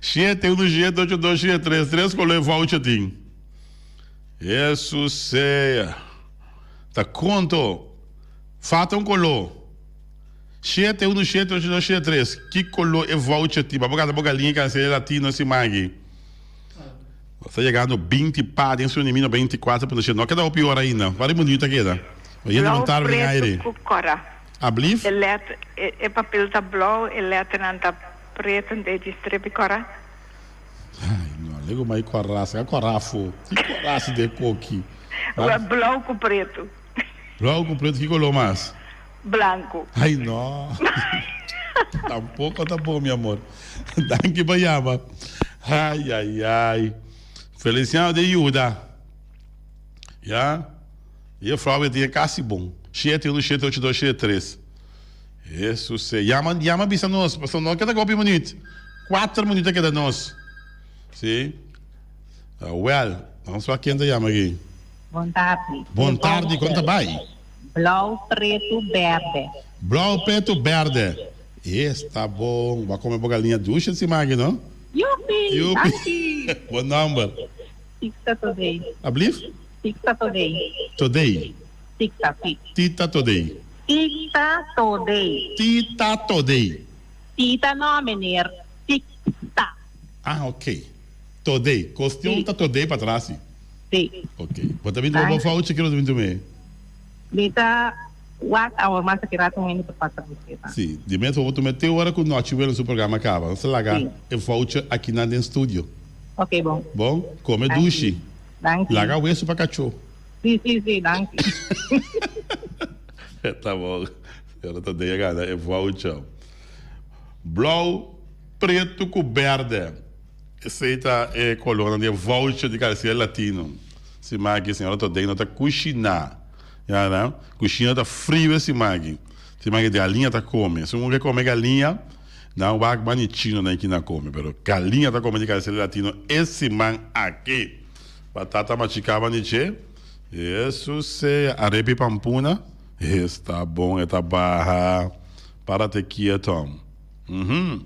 Shete, uno, shete, ocho, dos, shete, tres, tres color e voucher tin. Hesus sea. Ta konto. Falta un koló. Shete unu shete ocho dos shete tres. Ki koló e voucher tin? Pa bo gana bo galiña Cancela Latino siman aki. Nos ta yegando 20 pa den su nimino 24.7. No keda hopi ora ainda. Wari minuut a keda. Oyente Blou, bon tarde den pretu aire. ku kòrá. Ablief? E let, e e papel ta blou, e letternan ta pretu en de di strepi kòrá. Ai no, lego mai kòrá, saka kòrá afó. Ki kòrá si den koki? Blou ku pretu. Blauw cu preto ki color mas? Blanco. Ay no. Tampoco ta bon mi amor. Danki pa yama. Ay ay ay. Feliciano de yuda. Ya. Juffrouw e tin casi bon. Shete uno shete ocho dos shete tres. Hesus se. Yama yama bisa nos. Pasobra no keda hopi minuut. Cuater minuut a keda nos. Si. Wel. Nos wak ken ta yama aki. Bon tardi. Bon tardi, kon ta bai? Blou, pretu, berde. Blou, pretu, berde. Esta bon. Bo a kome bo galiña dushi encima aki, no? Yupi! Yupi! Danki! Bo nomber? Tita Today. Ablief? Tita Today. Today. Tita, si. Tita Today. Tita Today. Tita Today. Tita no, meneer. Tita. Ah, ok. Today. Cuestion ta today pa tras si. Si. Ok. Bo ta binti bo foutje kiko bo ta binti mee? Mi ta wak awor mas aki rato un hende por pasa busketa. Si. Di mes bo tuma te ora ku Nochi Welen su programa kaba. Nos ta laga e voucher akinan den studio. Ok bon. Bon? Kome dushi. Danki. Laga wesu pa kachó. Si si si danki. Ta bon. Señora Tadea gana e voucher. Blou, pretu ku berde. Esei ta e kolornan di e voucher di Caricier Latino. Siman aki señora Todey no ta kushiná. Ya na, kushina ta friu e siman aki. Siman aki galiña ta kome. Si un ke kome galiña, nan wak bani chino nan kina kome. Pero galiña ta kome di Caricier Latino e siman aki. Batata machiká bani dje. Hesus sea. Arepa i pampuna. Esta bon e ta baha. Párate kieto. Uhum.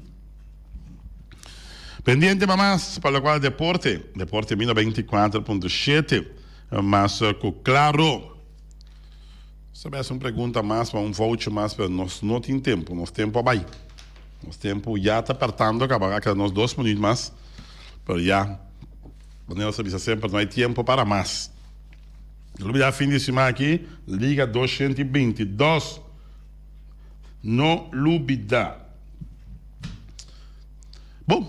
Pendiente pa mas pa locual deporte. Deporte mino 24.7 mas cu claro. Sa haci un pregunta mas pa un voucher mas pero nos no tin tempo. Nos tempo a bay. Nos tempo ya ta pertando caba. A keda nos dos minuut mas. Pero ya. Manera nos ta bisa semper no hay tiempo para mas. No olbida fin di siman aki Liga 222. No lubida. Bon,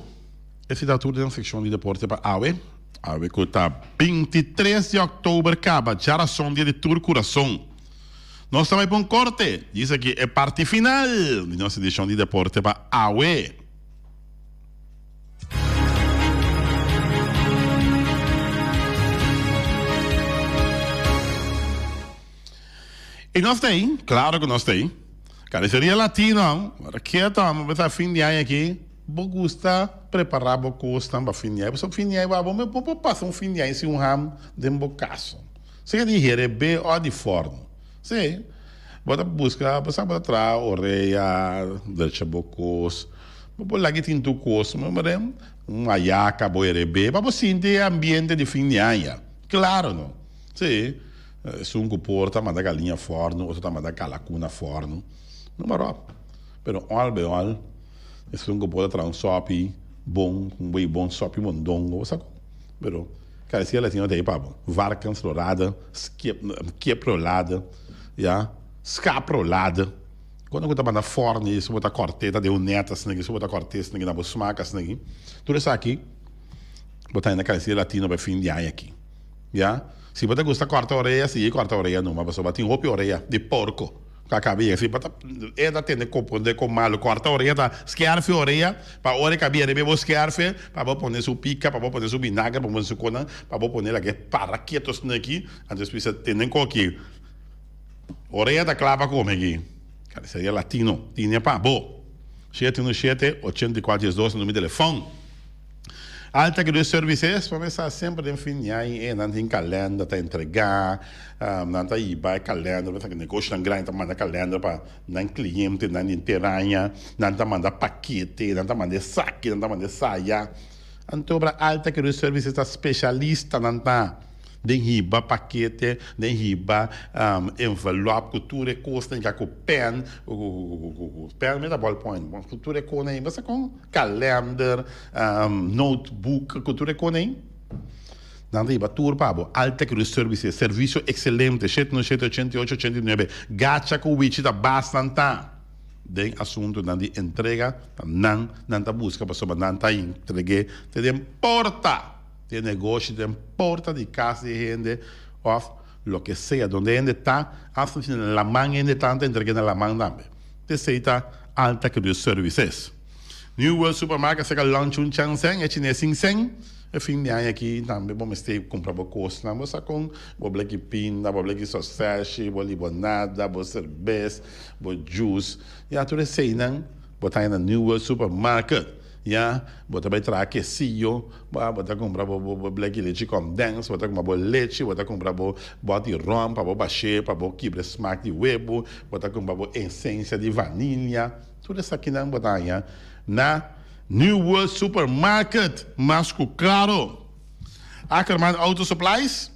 esei ta tur den sekshon di deporte pa awe. Awe ku ta 23 di òktober kaba djarason dia di tur kurason. Nos ta bai pa un korte. Djis aki e parti final di nos edishon di deporte pa awe. I nos ta ei, klaro ku nos ta ei. Carniceria Latino, ora keto amo besa fin di aña aki, bo gusta prepara bo kosnan pa fin di aña, pasobra fin di aña bo bo por pasa un fin di aña sin un ham den bo kaso. Sea di herebe o di forno. Si, bo ta buska, bo sa bo ta traha orea, drecha bo kos, bo por laga tin tur kos, un ayaka bo herebe pa bo sinti e ambiente di fin di aña. Klaro no. Si. Esun ku por ta manda galiña fòrnu, otro ta manda kalakuna fòrnu. No maròp. Pero òl be òl, esun ku por ta traha un sòpi bon, un wei bon sòpi mondongo, bo sa kon. Pero karisia latino ta ei pa bo. Varkensrolade, kip, kiprolade, ya, skaprolade. Kono ku ta manda fòrni su bo ta kòrt'é ta den un nèt asina aki su bo ta kòrt'é asina aki na bo smak asina aki. Tur esaki bo ta henda Carniceria Latino pa e fin di aña aki. Ya. Si bo ta gusta kòrta orea sigui kòrta orea numa pasobra tin hopi orea di porko ku a kaba yega. Si bo ta e ta tende komprondé kon malu kòrta orea ta skèrfe orea pa ora e kabia riba e bo skèrfe pa bo pone su pika pa bo pone su binager pa bo pone su konan pa bo pone lag'é para ketu asina aki antes bisa tende koki. Orea ta kla pa kome aki. Carniceria Latino tine pa bo. 717 84 12 numero di telefon. Alta Cruz Services pa mesa semper den fin di aña e nan tin kalender ta entrega, nan ta hiba e kalender, mesa ki negoshonan grandi ta manda kalender pa nan clientenan di henter aña, nan ta manda pakete, nan ta manda esaki, nan ta manda esaya. Anto bra Alta Cruz Services ta specialista nan ta. Den hiba pakete, den hiba envelop ku tur e kosnan ya ku pen, ku pen mira ballpoint, ku tur e kosnan ei, basta kon kalender, notebook, ku tur e kosnan ei. Nan ta hiba tur pa bo. Alta Cruz Services, servisio ekselente, 717 88 89. Gacha ku wichi ta basnan ta den asuntunan di entrega, ta nan nan ta buska pasobra nan ta entreg'é te den porta. Den negoshi, den porta di kas di hende òf loke sea, donde hende ta, asta si na laman hende ta, nan ta entreg'é na laman tambe. Esei ta Alta Cruz Services. New World Supermarket saka lunch un chan sen, e chines sin sen. E fin di aña aki tambe bo mester kumpra bo kosnan, bo sa kon, bo bleki pinda, bo bleki soseshi, bo libonada, bo serbes, bo juice, ya tur eseinan bo ta haña na New World Supermarket. Ya, bo ta bai traha kesiyo, bo bo ta kumpra bo bo bleki lechi kondens, bo ta kumpra bo lechi, bo ta kumpra bo bòt di ròm pa bo bash'é, pa bo kibra e smak di webu, bo ta kumpra bo esensia di vanilia. Tur esakinan bo ta haña na New World Supermarket, mas ku klaro. Ackerman Auto Supplies,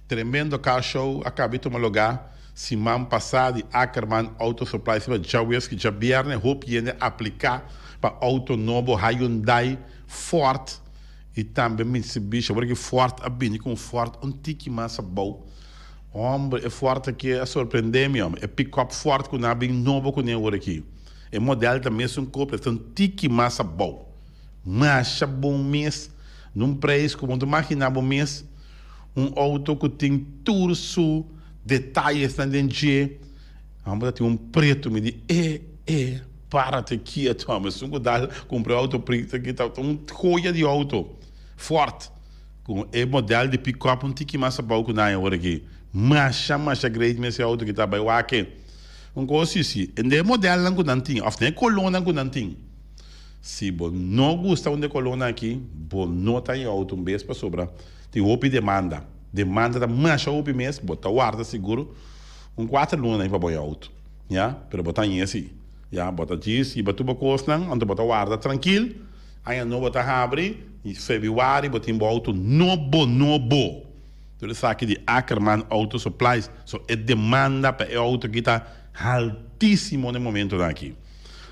tremendo car show a kabi tuma lugá siman pasá di Ackerman Auto Supplies riba djawees ku djabièrnè hopi hende apliká pa auto nobo Hyundai, Ford y tambe Mitsubishi. Awor ki Ford a bini cu un Ford un tiki mas abou. Hombre, e Ford aki a sorprende mi hombre. E pick-up Ford cu nan a bin nobo cune awor aki. E model ta mesun cos pero ta un tiki mas abou. Masha bon mes, nun prijs cu bo no ta imagina bo mes. Un auto cu tin tur su detayesnan den dje. Hombre ta tin un preto mi di e e párate kieto hombre esun ku dal kumpra e auto preto aki ta un joya di auto Ford ku e model di pick up un tiki mas abou ku nan awor aki masha masha great mes e auto ki ta bai wak un kos si si den e modelnan ku nan tin of den e kolónan ku nan tin si bo no gusta un di e kolónan aki bo no ta e auto un bes pasobra tin hopi demanda demanda ta masha hopi mes bo ta warda sigur. Un kuater luna nan pa bo e auto, ya, pero bo ta hañ'é si, ya, bo ta djis hiba tur bo kosnan, anto bo ta warda trankil, aña nobo ta habri, i febrüari bo tin bo auto nobo nobo. Tur esaki di Ackerman Auto Supplies, so e demanda pa e auto aki ta haltísimo na e momentonan aki.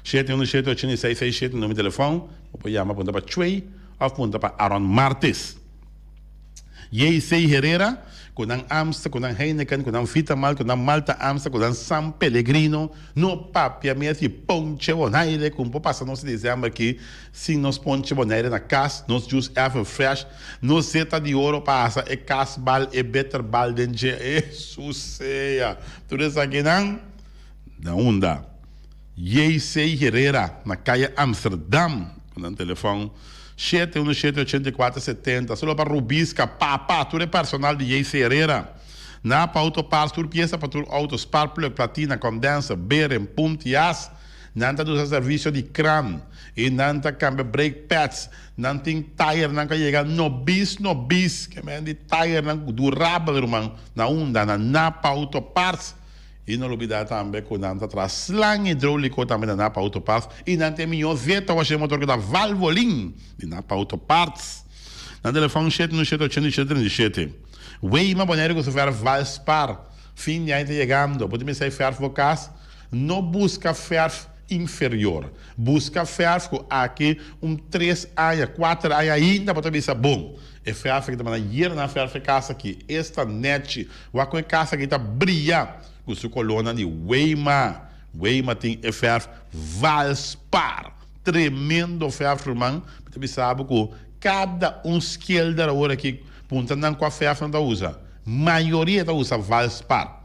Shete unu shete ochenta i seis seis shete numero di telefòn, bo por yama punta pa Chuey òf punta pa Aaron Martis. JC Herrera, ku nan Amstel, ku nan Heineken, ku nan Vitamalt, ku nan Malta Amstel, ku nan San Pellegrino, no papia mes di ponche Bonaire ku por pasa nos december aki sin nos ponche Bonaire na kas, nos juice ever fresh, nos zeta di oro pasa e kasbal, e bitterbal den dje, Hesus sea! Tur esakinan na unda? JC Herrera na Kaya Amsterdam ku nan telefòn shete unu shete ochenta i kuater setenta. Solo pa Rubisca, Papa, tur e personal di JC Herrera. Napa Auto Parts tur piesa pa tur auto, spark plug, platina, condenser, beren, punt, jas. Nan ta dusa servisio di kran i nan ta kambia brake pads. Nan tin tayernan ku a yega nobis nobis, ke men di tayernan durabel ruman na unda na Napa Auto Parts. I no lubidá tambe ku nan ta traha slang hidróuliko tambe na Napa Auto Parts i nan tin e mihó zeta wash'é motor ku ta Valvoline di Napa Auto Parts. Nan telefòn shete nu shete ochenta i shete treinta i shete. Weima Boneiru ku su fèrf Valspar. Fin di aña ta yegando. Bo tin mester fèrf bo kas? No buska fèrf inferior. Buska fèrf ku aki un tres aña, kuater aña ainda bo ta bisa bon. E fèrf aki ta manda yera nan fèrf e kas aki. Esta nèchi. Wak kon e kas aki ta bria ku su kolónan di Weima. Weima tin e verf Valspar. Tremendo verf ruman. Mi ta bisa bo ku kada un skelder awor aki puntra nan kua verf nan ta usa. Mayoria ta usa Valspar.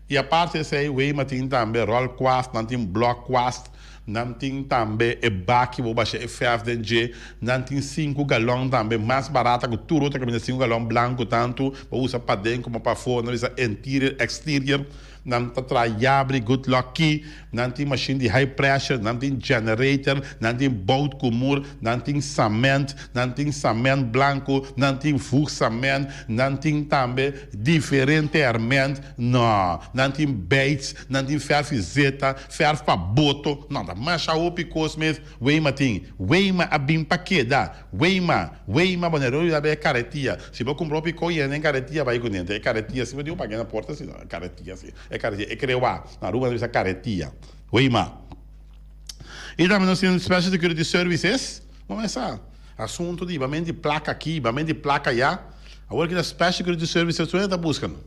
I aparte esei Weima tin tambe rolkwast, nan tin blokkwast, nan tin tambe e baki bo basha e verf den dje, nan tin sinku galon tambe mas barata ku tur otro kaminda sinku galon blanku tantu bo usa paden komo pafó, nan bisa interior exterior. Nan ta traha yabri good luck key, nan tin machine di high pressure, nan tin generator, nan tin bout ku mur, nan tin cement, nan tin cement blanku, nan tin voegcement, nan tin tambe diferente herment, no, nan tin beits, nan tin verf di zeta, verf pa boto, no ta masha hopi kos mes Weima tin. Weima a bin pa keda. Weima, Weima, bo nero yuda bay e karetia. Si bo kumpra hopi ko yena den karetia bay ku nente. E karetia si bo diu pag'e na porta si no. E karetia si, e karetia, e krewa. Na Aruba nan bisa karetia. Weima. I tambe nos tin Special Security Services. Bo mesa asunto di hibamento di plaka aki, hibamento di plaka aya. Awor ki ta Special Security Services tur hende ta buska nan.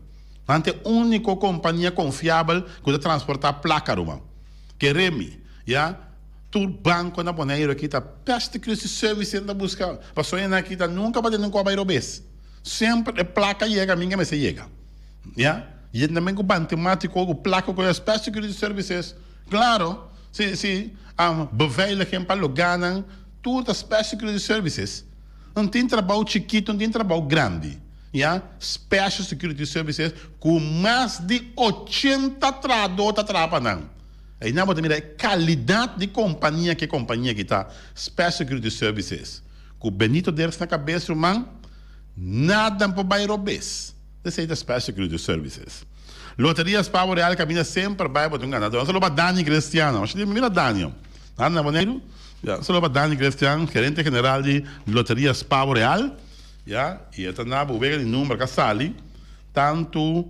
Nan ta e uniko kompania konfiabel ku ta transporta plaka ruman. Kere mi, ya. Tur banco na Boneiru aki ta peste Christi Service ta busca pasobra nan aki ta nunca pa tene un coba robes. Semper e placa yega minga mester yega. Ya? Y tambe cu bantematico cu placa cu es peste Christi Services. Claro, si si beveiliging pa lugarnan tur ta Special Security Services. No tin trabao chikito, no tin trabao grandi. Ya? Special Security Services cu mas di ochenta trahador ta traha pa nan. Einan bo ta mira e kalidat di kompania ku e kompania aki ta, Special Security Services. Ku Benito Dirks na kabes ruman, nada por bai robes. Esei ta Special Security Services. Loteria Spavo Real kaminda semper bai bo ta un ganador. Un saludo pa Dani Cristiano. Masha di mira Dani. Dani na Boneiru. Ya, un saludo pa Dani Cristian, gerente general di Loteria Spavo Real. Ya, i e ta na bo wega di number ka sali tantu.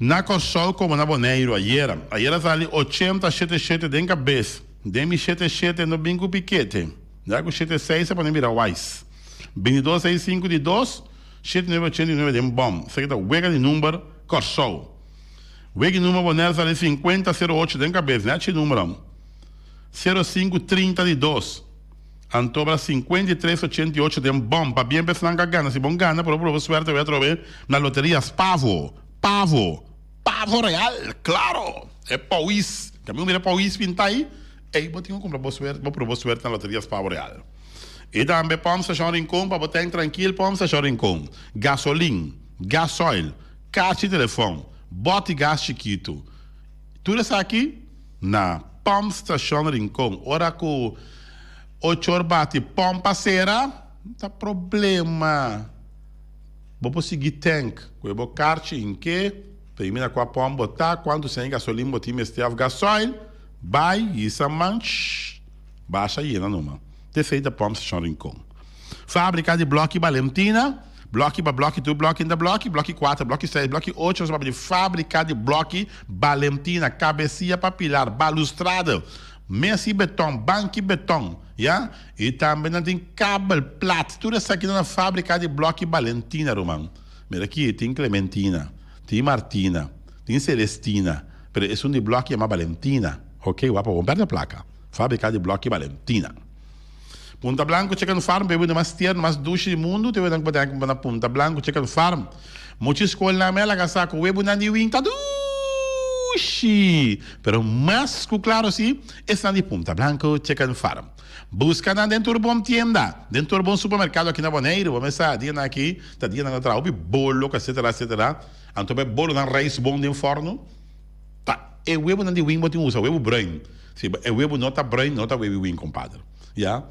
Na Kòrsou komo na Boneiru ayera. Ayera sali ochenta shete shete den kabes. Den mi shete shete no bin ku pikete. Ya ku shete seis a pone bira wais. Bintidos seis sinku di dos, shete nuebe ochenta i nuebe den bòm. Esaki ta wega di number Kòrsou. Wega di number Boneiru sali sinkuenta sero ocho den kabes. Nèchi number. Sero sinku trinta di dos. Anto bra 53 88 den bom pabien pa esnan ka gana si bon gana por proba suerte wea atrobe na loteria spavo pavo pavo real claro e pauis caminda mira pauis pinta ahi ey bo tin ku cumpra bo suerte bo proba bo suerte na loteria spavo real y tambe pump station rincon pa bo tank trankil pump station rincon gasolin gasoil kachi telefon boti gas chikitu tur esaki Na Pump Station Rincon ora cu ochor bati pump a cera ta problema. Bo por sigui tank cu e bo carchi hinke primi na cua pump bo ta cuanto cen gasolin bo tin mester of gasoil bay hisa man shh basha yena numa. Te esey ta Pump Station Rincon. Fabrica di bloki Balentina, bloki pa bloki tur bloki ta bloki, bloki kuater, bloki seis, bloki ocho, nos a papia di fabrica di bloki Balentina, cabecia pa pilar, balustrada, mesa y beton, banki beton, ya, y tambe nan tin kabel plat, tur esaki nan na fabrica di bloki Balentina ruman. Mira aki tin Clementina, tin Martina, tin Celestina, pero esun di bloki yama Balentina, ok, wak pa bo perde placa, fabrica di bloki Balentina. Punta Blanco Chicken Farm bebe di mas tierno, mas dushi di mundu, te wenan ku bo ta na Punta Blanco Chicken Farm. Mucha skolnan me a laga sa ku webunan di win ta dushi! Pero mas ku klaro si, esnan di Punta Blanco Chicken Farm. Buska nan den tur bon tienda, den tur bon supermerkado aki na Boneiru. Bo mester sa dianan aki ta dianan ta traha hopi bolo, etcetera, etcetera. Anto bo e bolonan rijst bon den forno. Ta e webunan di win bo tin usa, webu bruin. Si e webu no ta bruin, no ta webi win, compadre. Ya.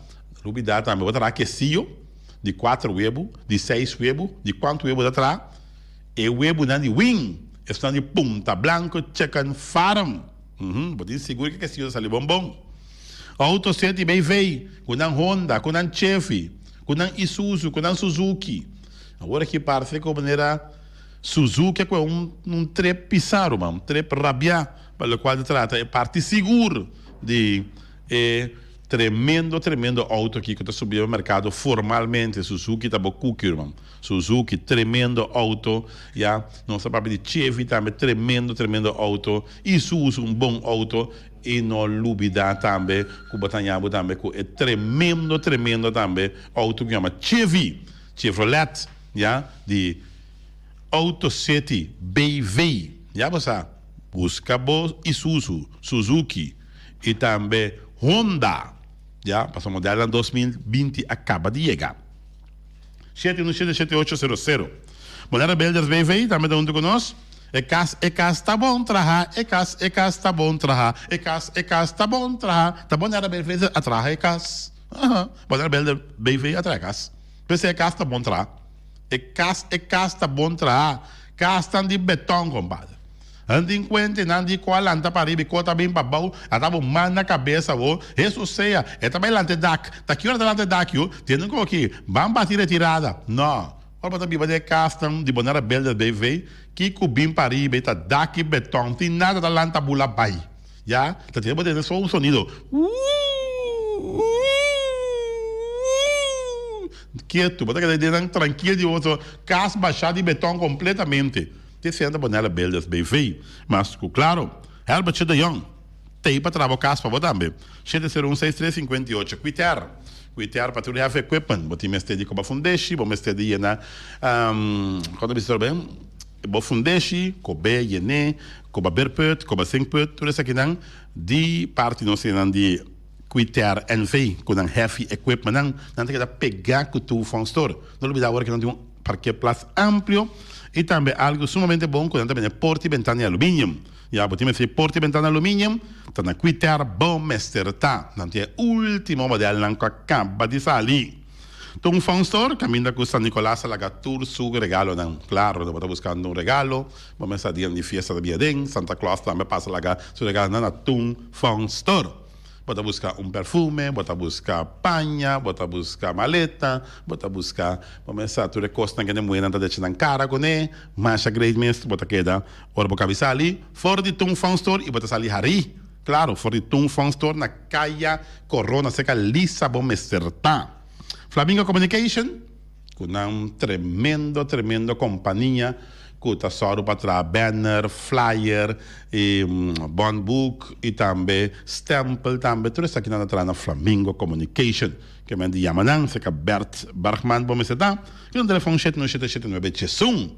Lubida tambe, bo ta traha quesillo di cuater webu, di seis webu, di cuanto webu bo ta traha. E webunan di win, esnan di Punta Blanco Chicken Farm. Uhum, bo tin sigur cu e quesillo ta sali bon bon. Auto City BV, cu nan Honda, cu nan Chevy, cu nan Isuzu, cu nan Suzuki. Awor aki parce cu manera Suzuki a coge un trip pisa ruman, un trip rabia pa locual ta trata e parti sigur di e. Tremendo tremendo auto aki ku ta subi riba merkado formalmente Suzuki ta bo kuki ruman Suzuki tremendo auto ya nos ta papia di Chevy tambe tremendo tremendo auto Isuzu un bon auto y no lubida tambe ku bo ta haña bo tambe ku e tremendo tremendo tambe auto ku yama Chevy Chevrolet ya di Auto City BV ya bo sa buska bo Isuzu Suzuki. Y tambe Honda, ya, pasobra modelnan 2020 a caba di yega. Shete uno shete shete ocho sero sero. Bonaire Builders BV tambe ta hunto cu nos. E cas, e cas ta bon traha, e cas, e cas ta bon traha, e cas, e cas ta bon traha. Ta Bonaire BV a traha e cas. Aha, Bonaire Builder BV a traha e cas. P'esey e cas ta bon traha. E cas, e cas ta bon traha. Casnan di beton, compadre. Nan tin kuente, nan di ku a lanta pa riba i ku a ta bin pa bou, a ta bo man na kabes awor. Hesus sea, e ta bai lanta e dak. Ta ki ora ta lanta e dak yo? Tende ku aki, ban bati retirada. No. Ora bo ta biba den e kasnan di Bonera Builders BV, kiko bin pa riba i ta dak i beton, tin nada ta lanta bula bai. Ya, ta tende bo tende so un sonido, Wuuuuuuuuuuu. Ketu, bo ta keda den nan trankil di bo kas bashá di beton kompletamente. Te senta Bonella Builders BV. Mas cu claro, Herbertje de Jong t'ey pa traha bo cas pa bo tambe. Shete sero un seis tres 58 Quiter. Quiter pa tur heavy equipment. Bo tin mester di coba fundeshi, bo mester di yena, con ta bisa tur ben? Bo fundeshi, cob'é, yené, coba beerput, coba zinkput, tur esakinan di parti nos hendenan di Quiter NV cu nan heavy equipment nan, nan ta keda pega cu tur Fun Store. No lubida awor cu nan tin un parkeerplaats amplio y tambe algo sumamente bon cu nan ta bende porta y bentana di aluminium. Ya bo tin mester di porta y bentana di aluminium, ta na Quiter bo mester ta. Nan tin e ultimo modelnan cu a caba di sali. Ta un Fun Store caminda cu San Nicolas a laga tur su regalonan. Claro, bo ta buscando un regalo, bo mester dia di fiesta ta bia den, Santa Claus tambe pasa laga su regalonan na Tun Fun Store. Bo ta buska un perfume, bo ta buska paña, bo ta buska maleta, bo ta buska, bo mes sa tur e kosnan ku e muhernan ta decha nan kara kuné, masha great mes bo ta keda ora bo kabi sali for di Tung Fong Store i bo ta sali harí. Klaro, for di Tung Fong Store na Kaya Corona serka Lisa bo mester ta. Flamingo Communication. Ku nan tremendo tremendo kompania ku ta sòru pa traha banner, flyer, i bond book i tambe stempel tambe tur esaki nan ta traha na Flamingo Communication. Ke men di yama nan serka Bert Bergman bo mester ta ku nan telefon shete nuebe shete shete nuebe djesun.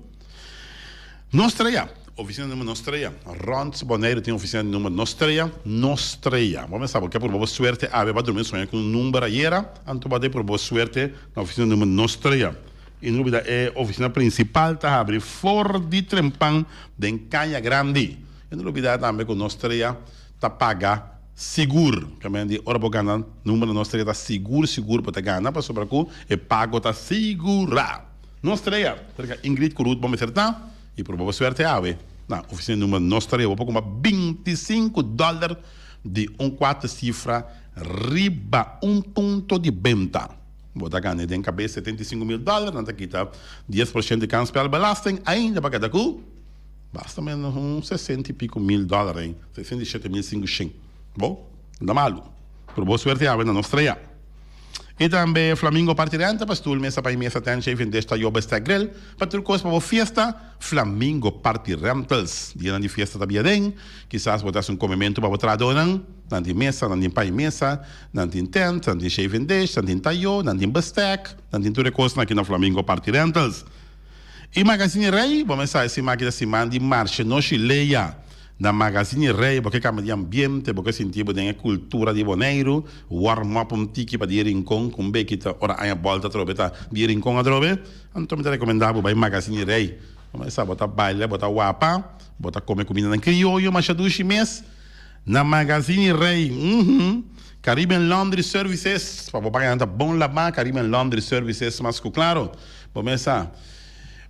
Nos Strea, Oficina di number Nos Strea, Rond Boneiru tin oficina di number Nos Strea, Nos Strea. Bo mester sa bo ke purba bo suerte awe, bo a drumi soña ku un number ayera, anto bo a debe purba bo suerte na oficina di number Nos Strea. I no lubida e oficina principal ta habri for di Trempan den Kaya Grandi. I no lubida tambe ku Nos Strea ta paga sigur. Kaminda di ora bo gana number na Nos Strea ta sigur sigur bo ta gana pasobra ku e pago ta sigura. Nos trea, cerca Ingrid cu Ruth bo mester ta y proba bo suerte awe na oficina numero Nos trea bo por cumpra 25 dollar di un cuater cifra riba un punto di benta. Bo ta gana den cabes 75 mil dollar, nan ta kita 10% di kansspelbelasting ainda pa keda cu basta menos un 60 y pico mil dollar ey, 67.500. Bo no ta malu. Proba bo suerte awe na Nos trea. I tambe Flamingo parti renta pa stoel, mesa pa i mesa, tent, shaving dish, tayo, bestek, grill, pa tur kos pa bo fiesta, Flamingo Party Rentals. Dianan di fiesta ta bia den, kisas bo ta hasi un komementu pa bo trahadónan, nan tin mesa, nan tin pa i mesa, nan tin tent, nan tin shaving dish, nan tin tayo, nan tin bestek, nan tin tur e kosnan aki na Flamingo Party Rentals. I Magazine Rey, bo mester sa e siman aki ta siman di Marshe Noshi Leia. Na Magazine Rey bo ke kambia di ambiente, bo ke sinti bo den e kultura di Boneiru, warm up un tiki pa di Rincon ku un beki ta ora aña bolta atrobe ta di Rincon atrobe, anto mi ta rekomenda bo bai Magazine Rey. Bo mester sa bo ta baila, bo ta wapa, bo ta kome kumindanan krioyo masha dushi mes na Magazine Rey. Uhmm. Caribbean Laundry Services, pa bo paga nan ta bon labá, Caribbean Laundry Services mas ku klaro. Bo mester sa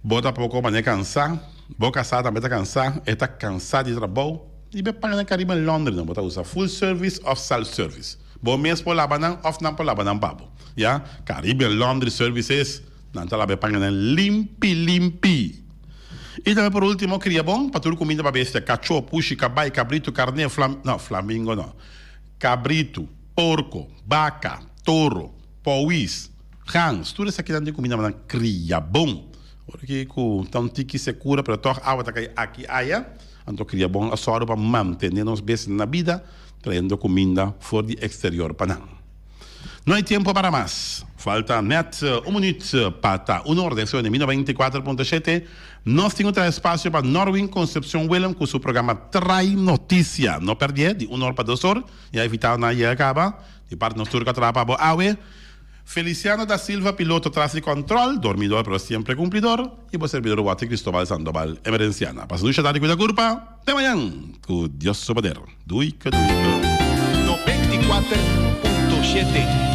bo ta poko manera kansa. Bo kasá tambe ta kansá, e ta kansá di trabou i be paga nan kariba en Londres nan. Bo ta usa full service òf self service. Bo mes por laba nan òf nan por laba nan pa bo. Ya, Caribbean Laundry Services, nan ta laba e paña nan limpi limpi. I tambe por ultimo kria bon pa tur kuminda pa bestia, kachó, pushi, kabai, kabritu, karné, flam, no, flamingo no, kabritu. Porko, baka, toro, powis, gans, tur esakinan tin kuminda pa nan kria bon. Ora ki ku ta un tiki sekura pero tòg awa ta kai aki aya, anto kria bon a sòru pa mantené nos bestianan na bida trayendo kuminda for di eksterior pa nan. No hay tiempo para mas. Falta net un minuut pa ta un or den FM 94.7. Nos tin un traha espacio pa Norwin Concepcion Willem cu su programa Trae Noticia. No perdié di un or pa dos or. Ya evitado nan a yega caba. Di parti nos tur cu a traha pa bo awe. Feliciano da Silva piloto tras di control, dormidor pero siempre cumplidor, y bo servidor Watty Cristobal Sandoval Emerenciana. Pasa dushi tardi cuida curpa. Te mañan cu Dios su poder. Duike duike. 94.7.